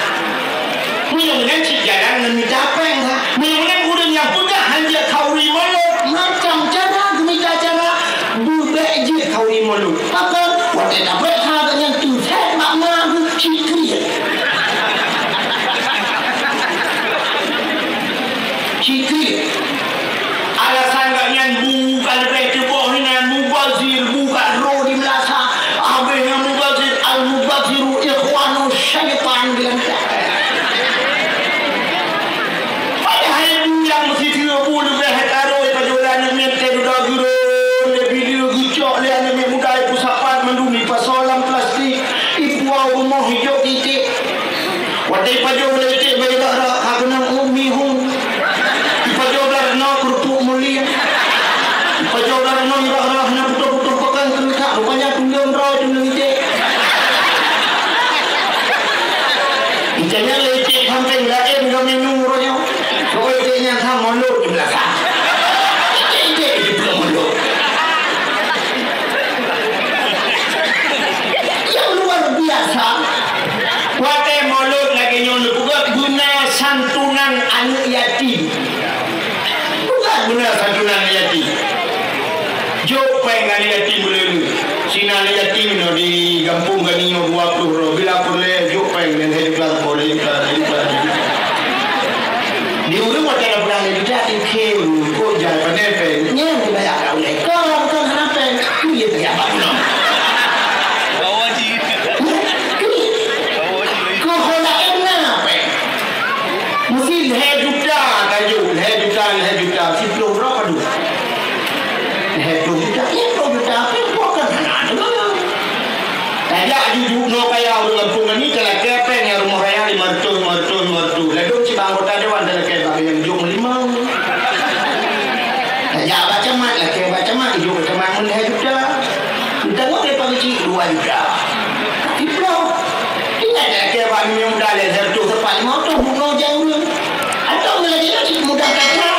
Meunyoe meunan cit jalan ngon mita péng, ha. Meunyoe meunan ureuëng nyang peugah hanjeuet khauri mulod, macam cara geumita cara beubék jeuet khauri mulod. Pakon? Watée tabék ha geuh nyan teusét bak ma geuh cit kriet. Cit kriet. Alasan gobnyan bu ka leubeh teuboh hinan mubazir, bu ka droe di meulasa. Habéh nyang mubazir, al-mubaziru ikhwanu syaitan bilang. Padahai bu nyang meusiteue bu leubeh taro ipajoe lé aneuk miet teuh dudoe geuron, lé bileue geucok lé aneuk miet muda ipeusapat mandum ipasoe lam plastik, ipuwoe rumoh ijok titik. Watée ipajoh bak iték bak irok-rok, ka keunong ummi hum. Ipajoh bak reunoe keurupuk mulia. Ipajoh bak reunoe irok-rok hana putôh-putôh pakon keuneuk that, rupanya tundong droe tundong iték. Itanyong lé iték sampéng laén geuminum uroe nyoe. Soe iték nyan sa molot di beulakang. Iték-iték di beulakang molot. Nyang luar biasa. Watée molot lagée nyoe neupeugah beuna santunan aneuk yatim. Bukan beuna santunan aneuk yatim. Jok péng aneuk yatim buleuen. Sinan aneuk yatim nyoe di gampông gani nyoe dua ploh droe. Bila peureulée jok péng dan hai juta, sepuluh juta, lima juta. Di ureuëng watée na peurang lé juta, tikém, kok jai pandai péng. Nyan dibayar ka ulée. Kon, kon hana péng. Ku ye teuka bak ulôn. Bawa ji. Keuhai laén na péng. Meusi lhée juta tajok, lhée juta, lhée juta, siploh droe padum. Lhée ploh juta, lhée ploh juta, péng bukan hana deungon. Tajak jujuk noe kaya ureuëng gampông nyan, talakée péng nyang rumoh raya lima reutôh, lima reutôh, lima reutôh. Ladôm cit bak anggota dewan talakée bak nyang jok meulimong. Tajak bak camat, lakée bak camat, ijok bak camat meulhée juta. Tangok lé pabrik cit dua juta. Siploh. Ingat lakée bak nyang muda lé seratus, sepat lima ratus, bunoe jai ureuëng. Atau meulagée nyoe cit muda kata.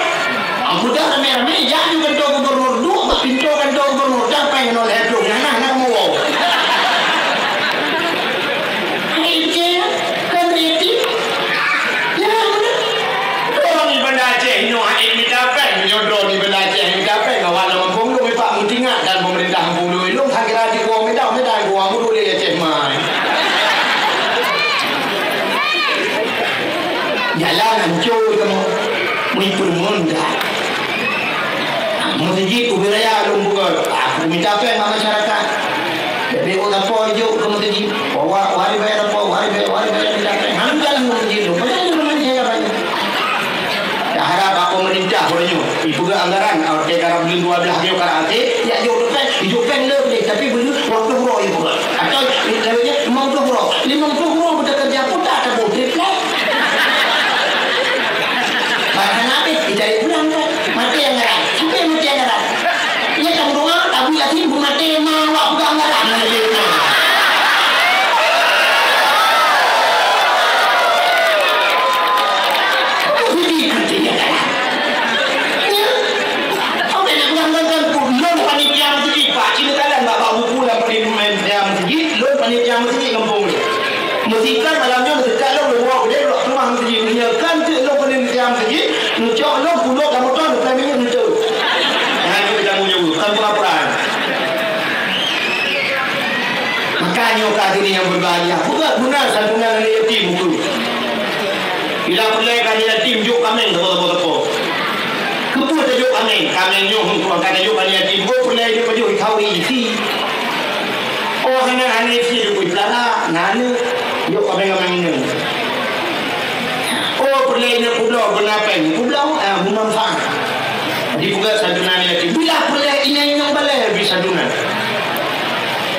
Ah, muda ramé-ramé, jak di kantor gubernur, duek bak pintoe kantor gubernur, dah péng nol lhée ploh, nyan nah, nah, kamoe woe. Hai, Cik, kan kreatif. Ya, benar. Droe di Banda Aceh nyoe hana mita péng, nyoe droe di Banda Aceh mita péng, awak lam gampông lôn ipak meutingat dan pemerintah gampông lôn, lôn hana kira di Kuwang Medan, Medan Kuwang Medan di Aceh mai. Jalan hancô kamoe, meuipeureumeun dah. Meuseujid ubé raya lôn bukon, aku mita péng bak masyarakat. Jadi, oh, sapo jok keu meuseujid? Wah, wah, wari bayar sapo, wari bayar, wari bayar, mita péng. Hana jalan keu meuseujid lôn. Padahai lôn hana jalan. Taharap bak pemerintah uroe nyoe, ipeugah anggaran, ah, watée karab buleuen dua blaih nyoe karab até, jak jok péng, ijok péng le, tapi buleuen dua ploh droe ipeugah. Atau, lewat je, lima ploh droe. Lima ploh droe beuteukeureuja puta taboh triplek. Barang hana habéh, ijari pulang kan. Maté anggaran. Sampai maté anggaran. Ia kamu doa, tabu yatim, bu maté, ma, awak peugah anggaran. Maté ma. Apa sih di hati anggaran? Ya. Apa nak bilang kan, kan, lôn panitia meuseujid, Pak. Cina kalian bak, bak buku lam panitia meuseujid, lôn panitia meuseujid gampông ni. Meusikat malam nyoe, meusikat lôn, lôn bawa geude, lôn keumah meuseujid. Meunyoe kan teuk lôn panitia meuseujid, neucok lôn pulok lam moto, neupeulai minyeuk neuteuk. Ka nyoe ka hadirin yang berbahagia. Bukan guna santunan aneuk yatim tu. Bila peureulèe ka aneuk yatim, jok kaméng sapo-sapo. Keupeue tajok kaméng? Kaméng nyoe hukôm ka tajok aneuk yatim. Oh, peureulèe jok pajoh, isi. Oh, hana, hana isi, jok peulara. Nah, aneuk, jok kaméng-kaméng nyoe. Oh, peureulèe inong kubloe, beuna péng. Kubloe, ah, bermanfaat. Dipeugah santunan yatim. Bila peureulèe inong-inong balèe bri santunan.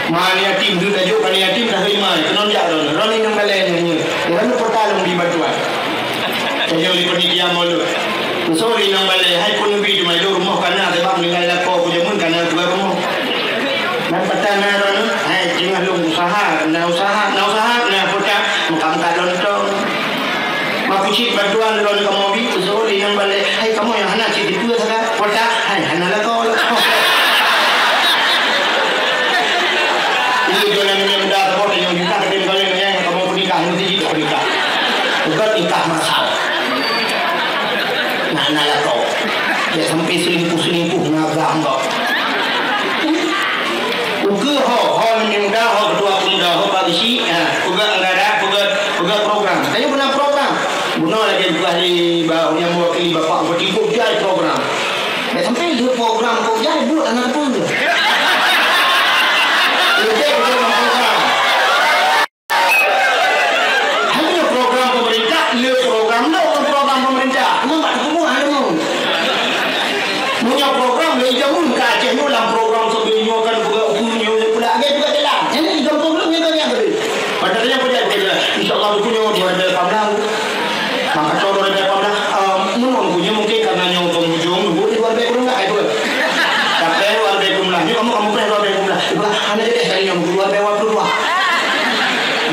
Ma yatim tu tajok, ma yatim dah lima. Keunoe jak droeneuh. Droeneuh inong balèe nyoe. Droeneuh peuta lôn bri bantuan. Tajok lé panitia mulod. Sorry inong balèe, hai pun neubi teuma lôn rumoh kana sabab meuninggai lakoe ku jameun kana tuan rumoh. Nan peuta na droeneuh, hai teungoh lôn usaha, na usaha, na usaha, na peuta, meuka-meuka lontong. Maku cit bantuan lôn kamoe bi, sorry inong balèe. Hai kamoe nyang hana cit dipeue sagai. Peuta, hai hana lakoe, lakoe. Ini jualan yang muda saboh nyang juta keutim kawin nyang kamoe peunikah, meusti jih peunikah. Bukan nikah masal. Nah, hana lakoe. Ya sampai selingkuh-selingkuh ngagam kok. Ukeue ho, ho nyang muda, ho ketua pemuda, ho Pak Geuchik, ha, peugah anggara, peugah, peugah program. Tanyoe beuna program. Bunoe lagèe peugah lé ba-, nyang mewakili Bapak Bupati, kok jai program. Bèk sampai lheueh program kok jai, buet hana teupeu. Lheueh jai program, program. Hanya program pemerintah, le program lo, program pemerintah. Memang tak teupeu hana mu. Punya program le jamun ka Aceh nyoe lam program sambil nyoe kan buka ukur nyoe pula agak juga jalan. Jadi di gampông lu nyoe kan yang gede. Padahal yang kerja kerja. Insya Allah buku nyoe dua ribu delapan belas. Maka tahun dua ribu delapan belas, eh, menurut bukunya mungkin karena nyoe penghujung nunggu di dua ribu delapan belas itu. Tapi dua ribu delapan belas nyoe kamu kamu pernah dua ribu delapan belas. Ibarat hana jadi hari nyoe dua ribu dua puluh dua.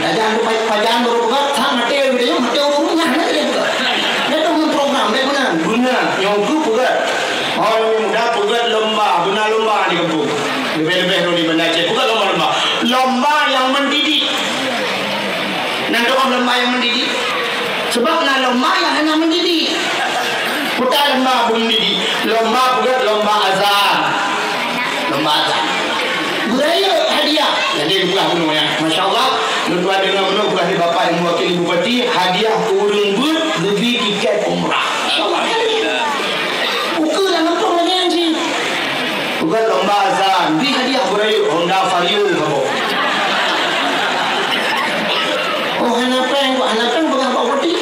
Tajang tu pa-, pajan baru peugah, sa maté ureueng nyoe, maté ureueng nyoe, hana lé peugah. Nyan tu ngon program, lé beuna, beuna, nyang tu peugah. Oh, nyang muda peugah lomba, beuna lomba di gampông. Leubeh-leubeh lom di Banda Aceh, peugah lomba-lomba. Lomba nyang mendidik. Nan tu lomba nyang mendidik. Sebab na lomba nyang hana mendidik. Peue lomba beu mendidik. Lomba peugah lomba azan. Lomba azan. Beurayeuk hadiah. Jadi bukan bunoe ya. Masya Allah. Lôn tuan deungoe bunoe bukan di Bapak yang mewakili Bupati. Hadiah keu ureueng beuet geubri tiket umrah. Masya Allah. Ukeue lam gampông lagèe nyan cit. Bukan lomba azan. Bri hadiah beurayeuk Honda Vario kamoe. Oh, hana péng, kok hana péng peugah bak Bupati.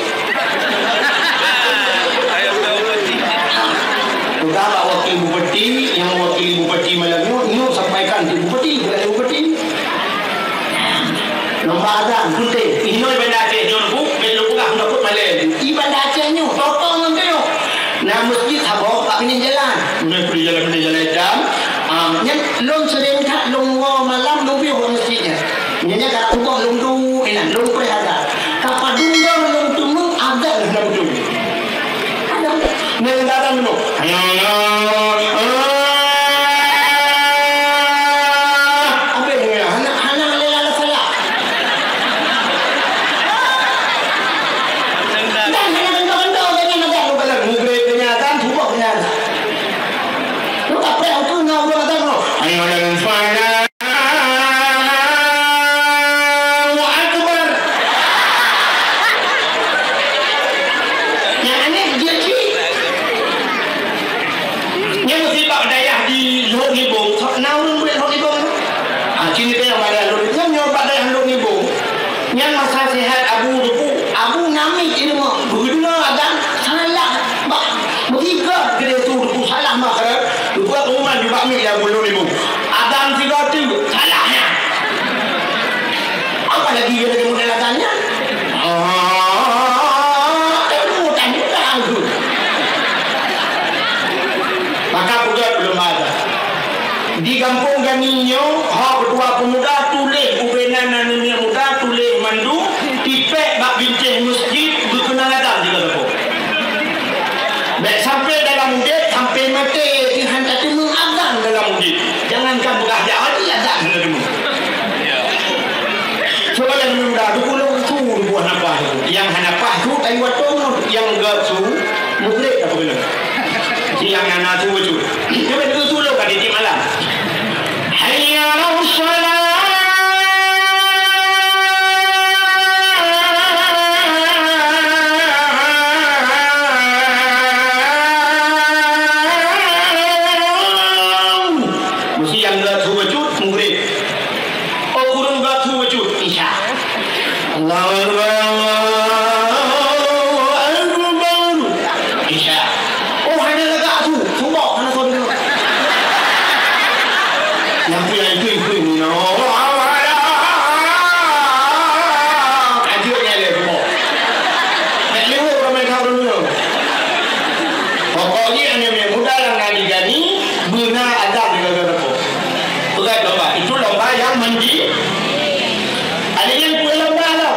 Peugah bak wakil bupati, nyang wakil bupati malam nyoe, nyoe sampaikan keu bupati, keu bupati. Lomba azan, punte. Inoe Banda Aceh nyoe, Bu, bèk lôn peugah, hana peue malèe. Di Banda Aceh nyoe, totong ngon nyoe. Na masjid saboh bak binéh jalan. Binéh jalan, binéh jalan hitam. Ah, nyan lôn sering that lôn woe malam lôn piôh bak masjid nyan. Nyan, nyan ka suboh lôn duek inan, lôn preh azan. Ka padum lôn teumé azan hana beutôi. Ada. Nyan azan dulu. Abéh nyan, hana, hana lé salah. Dan hana keuntô-keuntô nyan azan, lôn kala mugreb nyan azan, suboh nyan azan. Lôn ka preh ukeue na ureueng azan lôn. Allahu Akbar. Nyang aneh jeuet cit. Nyan meusi bak dayah di Lhok Nibong. Na ureueng beuet Lhok Nibong? Ah, sini teuh bak dayah Lhok Nibong. Nyan nyoe bak dayah Lhok Nibong. Nyan masa sehat Abu Teungku. Abu namiet di rumoh. Beudeueng azan salah. Bah, meugigoe keudéh su Teungku salah mah. Teungku pengumuman di bak miet ya Abu Lhok Nibong. Azan sigoe teuk, salah nyan. Apalagi dia lagi model azan nyan. Ah, ilmu tak mudah tu. Maka peugah ulama dah. Di gampông Gani nyoe, ho ketua pemuda tuléh, ubena aneuk muda tuléh mandum, tipék bak bintéh masjid, beukeunong azan di gampông. Bèk sampai dalam udép, sampai maté, jih hana teumé azan dalam udép. Jangankan peugah jak haji, azan hana teumé. Soalan muda, dukung lôn su buah nafah tu. Nyang hana paih su, kayu watông tu. Nyang gèt su, mugreb apa kena. Si nyang hana su bacut. Dia betul su lôn ka tiep malam. Hayya 'alas shalah. Cut, Isya. Allahu Akbar, Allahu Akbar. Isya. Oh, hana lagak tu. Suboh, hana suboh. Nyang tu nyang itu, itu, ini. Oh, awalah. Kajeut nyan lé suboh. Nak lewat ramai kawan dulu. Pokoknya, hanya muda yang nak digani, beuna azab di dalam neraka. Peugah lomba. Itu lomba yang menji-, ada yang kue lomba lah.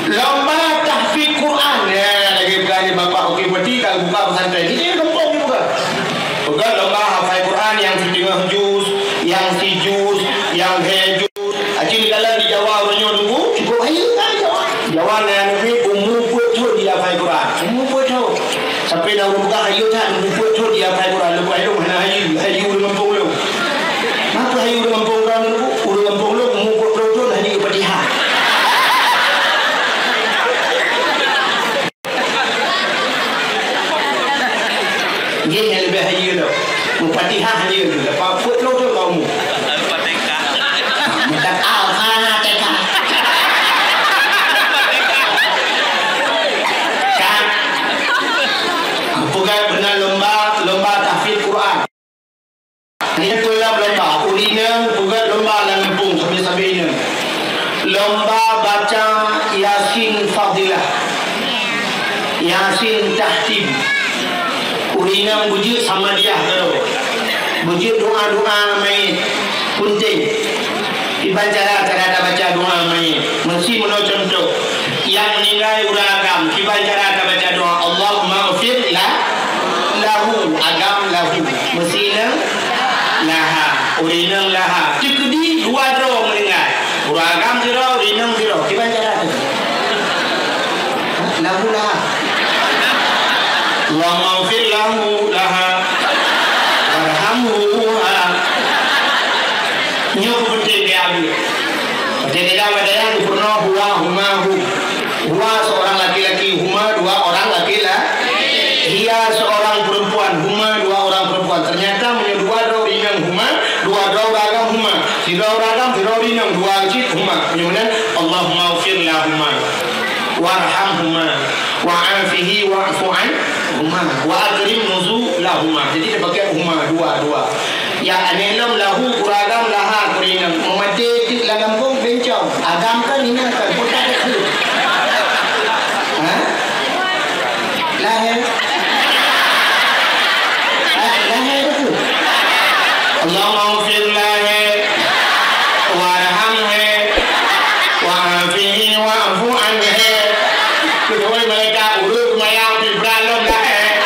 Lomba tahfiz Quran. Ya, lagi peugah ni Bapak Oki Peti, kalau buka pesantren. Ini gampang ni buka. Peugah lomba hafai Quran yang setengah juz, yang sijuz, yang lhèe juz. Aci dalam di Jawa, uroe nyoe nunggu, cukup hayeue kan Jawa. Jawa na aneuk miet umu peuet thon di hafai Quran. Umu peuet thon. Sampai na ureueng peugah hayeue that, umu peuet thon di hafai Quran. Leupah ilong hana hayeue, hayeue ureueng gampông lôn. Maka hayeue ureueng gampông lôn, ureueng gampông lôn umu peuet ploh thon hana Fatihah. Nyan nyang leubeh hayeue lom. Meufatihah hayeue lom. Lepas peuet ploh thon ka umu. Meutatau, ha, teka. Kan? Peugah beuna lomba, lomba tahfiz Quran. Nyan peue lom lomba, ureueng inong peugöt lomba lam gampông sabe-sabe inong. Lomba baca Yasin Fadilah, Yasin Tahtim. Ureueng inong beujeuet Samadiyah keudroe, beujeuet doa-doa manyét, peunteng. Kiban cara, cara tabaca doa manyét. Meusi meunoe cuntoh, nyang meuninggai ureueng agam, kiban cara tabaca doa, Allahummaghfir la-, lahu, agam lahu. Meusi inong laha, ureueng inong laha. Teukeudi dua droe meuninggai. Ureueng agam sidroe, ureueng inong sidroe. Kiban cara teuh? Hah? Lahu laha. Allahummaghfir lahu laha. Warhamhu ha. Nyoe peunteng keu Abi. Watèe teuga bak dayah, geupeureunoe huwa, huma, hum. Huwa seorang laki-laki, huma dua orang laki-la-, hiya seorang perempuan, huma dua orang perempuan. Ternyata meunyoe dua droe ureueng inong huma, dua droe ureueng agam huma. Sidroe ureueng agam, sidroe ureueng inong, dua cit huma. Meunyoe meunan, Allahummaghfir lahuma, warhamhuma, wa'afihi wa'fu anhuma, wa akrim nuzulahuma. Jadi, dipakai huma, dua, dua. Ya, aneuk lom lahu, ureueng agam laha, ureueng inong. Meumaté teuk lam gampông, bencong. Agam kan hina kan, putat teuk. Ha? Lahé. Ha, lahé tu. Allahummaghfir lahé, warhamhé, wa'afihi wa'fu anhé. Keudua malaikat ureueng seumayang di bra lom lahé.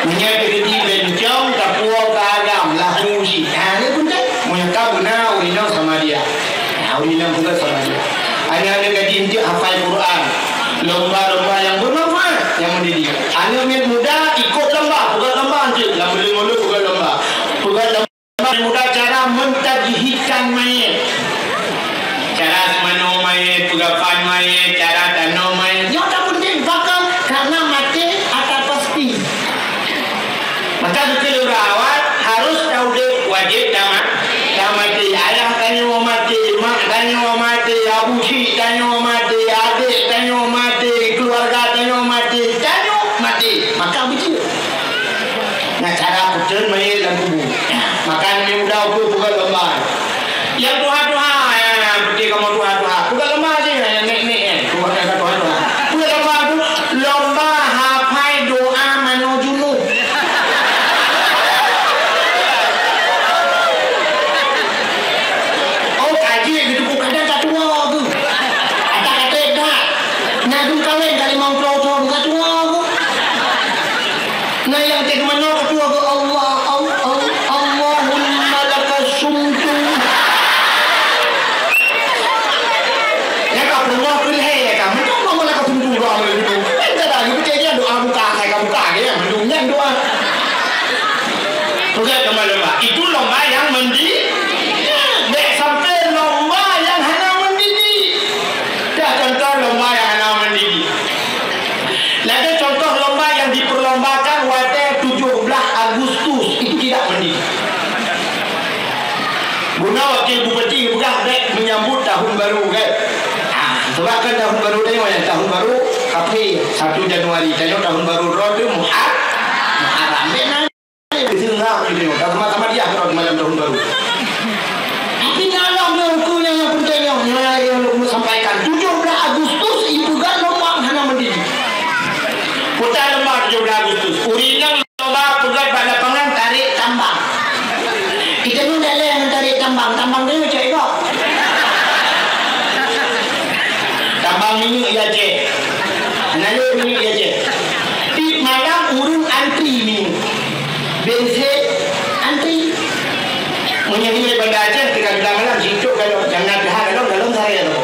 Meunyoe teukeudi bencong, tapuwoe keu agam, lahu cit. Ha, nyoe peunteng. Meunyoe ka beuna, ureueng inong Samadiyah. Ha, ureueng inong peugah Samadiyah. Aneuk-aneuk gadih enteuk hafai Quran. Lomba-lomba nyang bermanfaat, nyang mendidik. Aneuk miet muda ikot lomba, peugah lomba enteuk. Lam buleuen Maulud peugah lomba. Peugah lomba. Muda cara mentajhizkan mayét. Cara seumanoe mayét, peugah kafan mayét, cara tanoh mayét. Nyoe ka peunteng, pakon? Karena maté ata pasti. Maka keu rawat harus taudép wajéb tama-, tamaté. Ayah tanyoe maté, mak tanyoe maté, abu chik tanyoe maté, adék tanyoe maté, keuluwarga tanyoe maté, tanyoe maté. Maka beujeuet. Nyan cara peuteun mayét lam kubu. Maka aneuk muda ukeue peugah lomba. Nyang tuha-tuha, eh, peuti kamoe tuha-tuha. Peugah lomba jih, eh, nek-nek, eh. Tuha-tuha, tuha-tuha. Peugah lomba tu, lomba hafai doa manoe junub. Oh, ka jeuet geuteupeue kadang ka tuha tu. Ata kata dak. Nyan tu kawin ka limong ploh thon ka tuha tu. Na nyang teuk meunoe keudua keu Allah, Al-, Al-, Allahumma laka sumtu. Bunoe wakil bupati geupeugah bèk menyambut tahun baru, kan? Ah, sebab kan tahun baru tanyoe, ya, tahun baru Kafé, satu Januari. Tanyoe tahun baru droe teuh Muhar-, Muharram. Bèk na. Beutôi ngap gitu, tak sama-sama dia kalau malam tahun baru. Tapi na lom nyoe, keu nyang, nyang penting nyoe, nyang, nyang lôn sampaikan. Tujuh belas Agustus, ipeugah lomba hana meudidik. Kota lomba tujuh belas Agustus. Ureueng inong lomba peugah bak lapangan tarek tambang. Kita ni dah leh ngon tarek tambang. Tambang tu cok ikot. Tambang minyeuk ya, cek. Hana lé minyeuk ya, cek. Tiep malam ureueng antri minyeuk. Bensin antri. Meunyoe di Banda Aceh, tiga belas malam, sitok kalau jangan dah dalam, dalam saya tu.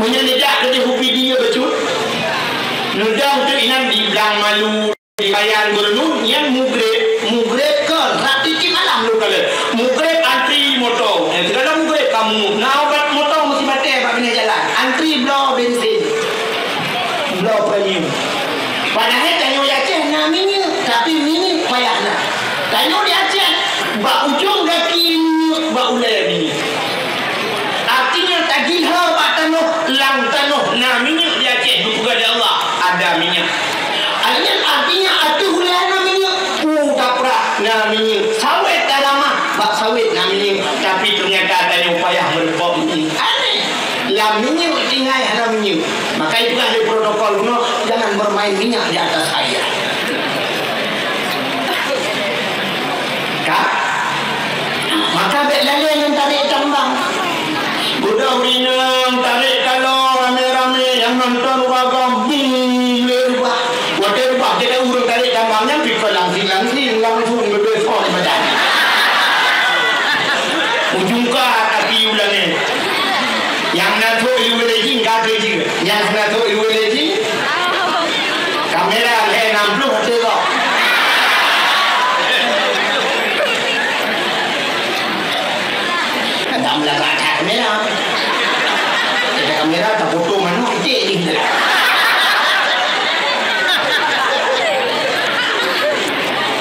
Meunyoe dijak ke di Hupidi ya, becut. Nudang tu inan di Blang Malu, di Bayan Gurnu, nyan mugreb, mugreb kan, rati malam lu kali. Mugreb antri moto. Eh, segala mugreb kamu, na obat moto mesti mati bak pinggir jalan. Antri bloe bensin. Bloe premium. Padahai tanyoe di Aceh na minyeuk, tapi minyeuk payah na. Tanyoe di Aceh, bak ujong gaki minyeuk, bak ulèe minyeuk. Artinya, tagiha bak tanoh, lam tanoh na minyeuk di Aceh, geupeugah lé Allah, ada minyeuk. Artinya, artinya, ateueh ulèe na minyeuk, u taprak na minyeuk, sawét taramah, bak sawét na minyeuk, tapi ternyata tanyoe payah meureupok minyeuk. Aneh! Lam minyeuk tinggai hana minyeuk. Maka ipeugah lé protokol bunoe, jangan bermain minyak di atas air. Ka? Maka bèk lalè ngon tarek tambang. Budak ureueng inong tarek kalon ramè-ramè, nyang nonton ureueng agam, bung, lé rubah. Watèe rubah, jadi ureueng tarek tambang nyan pih ka langsing-langsing, langsung leubeh son badan. Ujong ka kaki ulangnya. Nyang na trôk ilmu lé jih, ka keu jih. Nyang na trôk ilmu lé jih, kamera lhèe nam plôh ateueh kok. Kan tak meulagak that kamera. Ada kamera, tak foto manok, iték jih.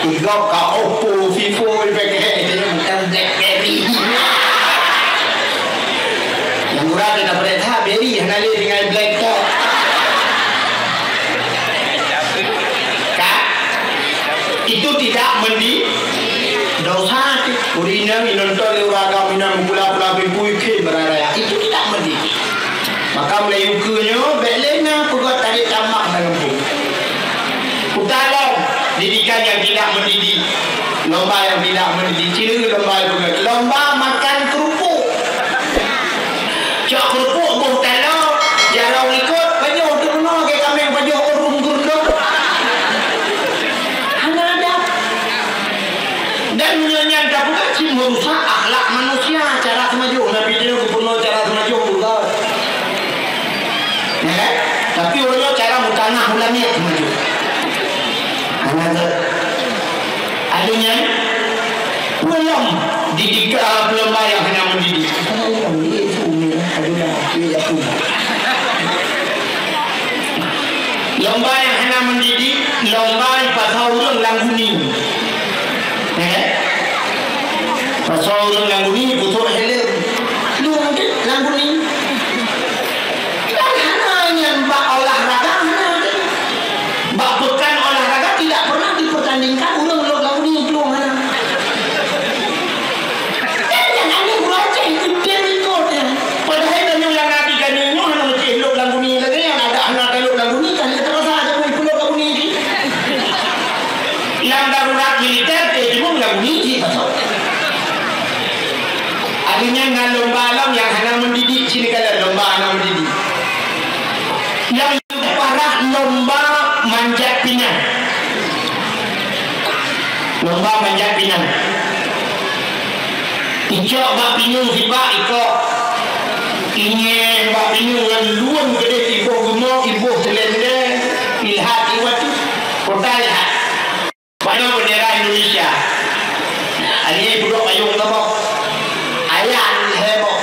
Tiga ka Oppo, Vivo, ipakai, bukan BlackBerry. Nyang murah dia dapat that, beri hana lé tinggai black top. Ka? Itu tidak mendi-, dosa tu. Ureueng inong nonton lé ureueng agam inan meugulah-gulah bui-bui khem beuraya. Itu tidak mendidik. Maka meulayeue keu nyoe, bèk lé na peugöt tarek tambang lam gampông. Peugöt lom didikan nyang tidak mendidik. Lomba nyang tidak mendidik, ciri lomba peugöt. Lomba makan keurupuk. Cok keurupuk boh taloe, jaroe likot, pajoh teuh bunoe lagèe kaméng pajoh ureueng geurendong. Hana adab. Dan meunyoe nyan tapeugah cit meurusak akhlak manusia, cara seumajoh. Nabi teuh geupeureunoe cara seumajoh, peugah. Ya kan? Tapi uroe nyoe cara meutanah u langèt maju. Hana teu-, akhirnya, peue lom didik, peulomba nyang hana mendidik. Lomba nyang hana mendidik, lomba pasal ureueng lam guni. Eh? Pasal ureueng lam guni, putôh helm. Lu mungkin lam guni. Dan hana nyan bak olahraga, hana. Bak peukan olahraga tidak pernah dipertandingkan ureueng lhok lam guni plueng, hana. Dan nyang aneh ureueng Aceh, geutem ikot nyan. Padahai tanyoe nyang na di gani nyoe hana meucéh lhok lam guni lagèe nyan, adak hana talhok lam guni, kan terpaksa ada pun lhok lam guni jih. Nyang darurat militer, eh, cuma lam guni jih, pasal. Akhirnya na lomba lom nyang hana mendidik, sini kala lomba hana mendidik. Nyang parah lomba manjat pinang. Lomba manjat pinang. Icok bak pineung sibak ikok. Inyéh bak pineung ngon luweun keudeh iboh geumo, iboh seulendeng, ilhat iwat tu. Kota ilhat. Padahai bendera Indonesia. Hari ni pudok payung tabok. Ayat heboh.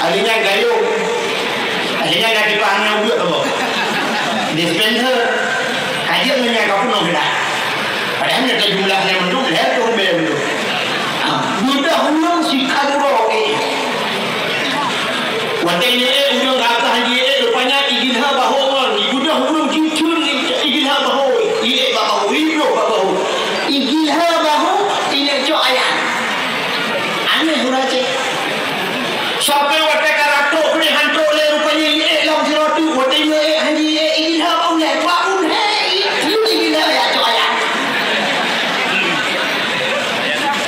Hari ni gayung. Hari ni nak dipahami ubeut tabok. Dispenser. Kajian dengan kau pun dah. Padahai nak jumlah yang mendung, leher tu lebih mendung. Ha. Geudah ureueng sikaduro ék. Watée nyeuk ék ureueng ka kah jiék, rupanya igilha bahô ngon. Geudah ureueng jitheun igilha bahô, iék bak bahô, ibloh bak bahô. Igilha bahô, ineuk cok ayam. Aneh ureueng Aceh. Sampai watée ka ratrok keuneuk hantrok lé, rupanya iék lam sidroe teuk. Watée nyeuk ék han jiék, igilha bak ulée. Bak ulée, igilha ya cok ayam.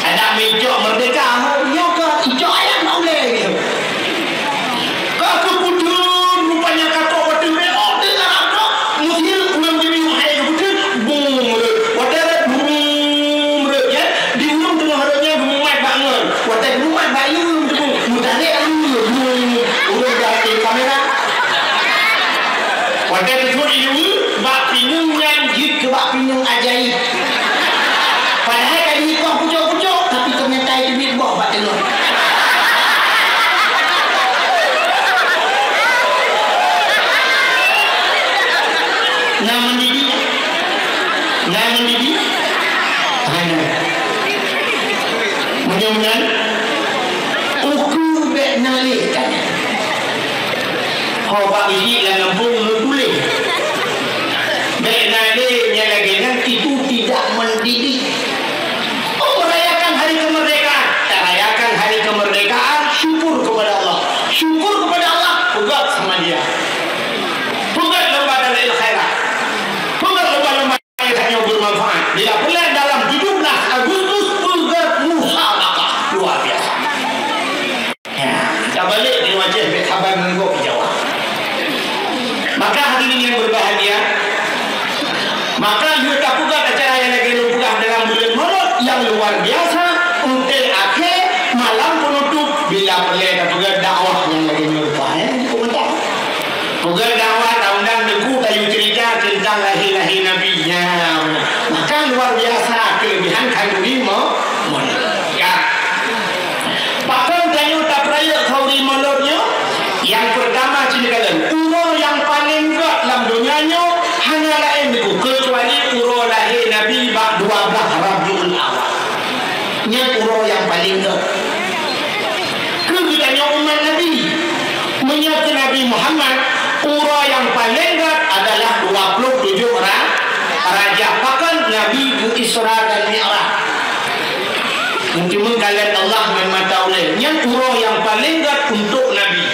Adak meucok merdeka, nyoe ka icok ayam bak ulée. Ka keupeudeueng rupanya ka trok watée meu'oh teuh lam trok, meusireuk ureueng jibiyueng hai keupeudeueng, bum rot. Watée rot, bum rot, ya. Di ureueng teungoh rot nyan geumumat bak ngon. Watée geumumat bak yue, ureueng teungoh meutarek, bum, bum. Ureueng gaki kamera. Watée teusut ileue, bak pineung nyan jeuet keu bak pineung ajaéb. Padahai ka jikong pucok-pucok, tapi teunyata iteubiet boh bak teungoh. Na mendidik. Na mendidik. Hana. Meunyoe meunan, ukeue bék na lé tanyoe. Ho bak bisi lam gampông lôn tuléh. Bék na lé nyang lagée nyan, itu tidak mendidik. Oh, merayakan hari kemerdekaan. Tarayakan hari kemerdekaan, syukur kepada Allah. Syukur kepada Allah, peugöt sama dia. Peugöt lomba dalil khairat. Peugöt lomba-lomba Tanyoe bermanfaat. Bila peureulée dalam tujuh belas Agustus, peugöt musabaqah. Luar biasa. Ya, tabalek di wajah bék haba ngon gob di Jawa. Maka hadirin yang berbahagia, maka lheueh tapeugöt acara nyang lagée lôn peugah dalam buleuen Molot nyang luar biasa, untée akhé malam penutup bila peureulée tapeugöt dakwah nyang lagée nyoe rupa, eh, cukup mantap. Peugöt dakwah, taundang teungku, tayue cerita teuntang lahé-lahé Nabi. Nyan, maka luar biasa keulebihan khanduri mo-, Molot. Ya. Pakon tanyoe tapeurayeuk khanduri Molot nyoe? Nyang peurtama, ci neukalon, uroe nyang paleng gét lam donya nyoe hana laén teungku keucuali uroe lahé Nabi bak dua blaih Rabiul Awal. Nyan uroe nyang paleng gét. Keu geutanyoe umat Nabi, meunyoe keu Nabi Muhammad, uroe nyang paleng gét adalah dua ploh tujoh Ra-, Rajab. Pakon Nabi geu-Isra dan Mi'raj. Geuteumeung kalon Allah ngon mata ulée. Nyan uroe nyang paleng gét untuk Nabi.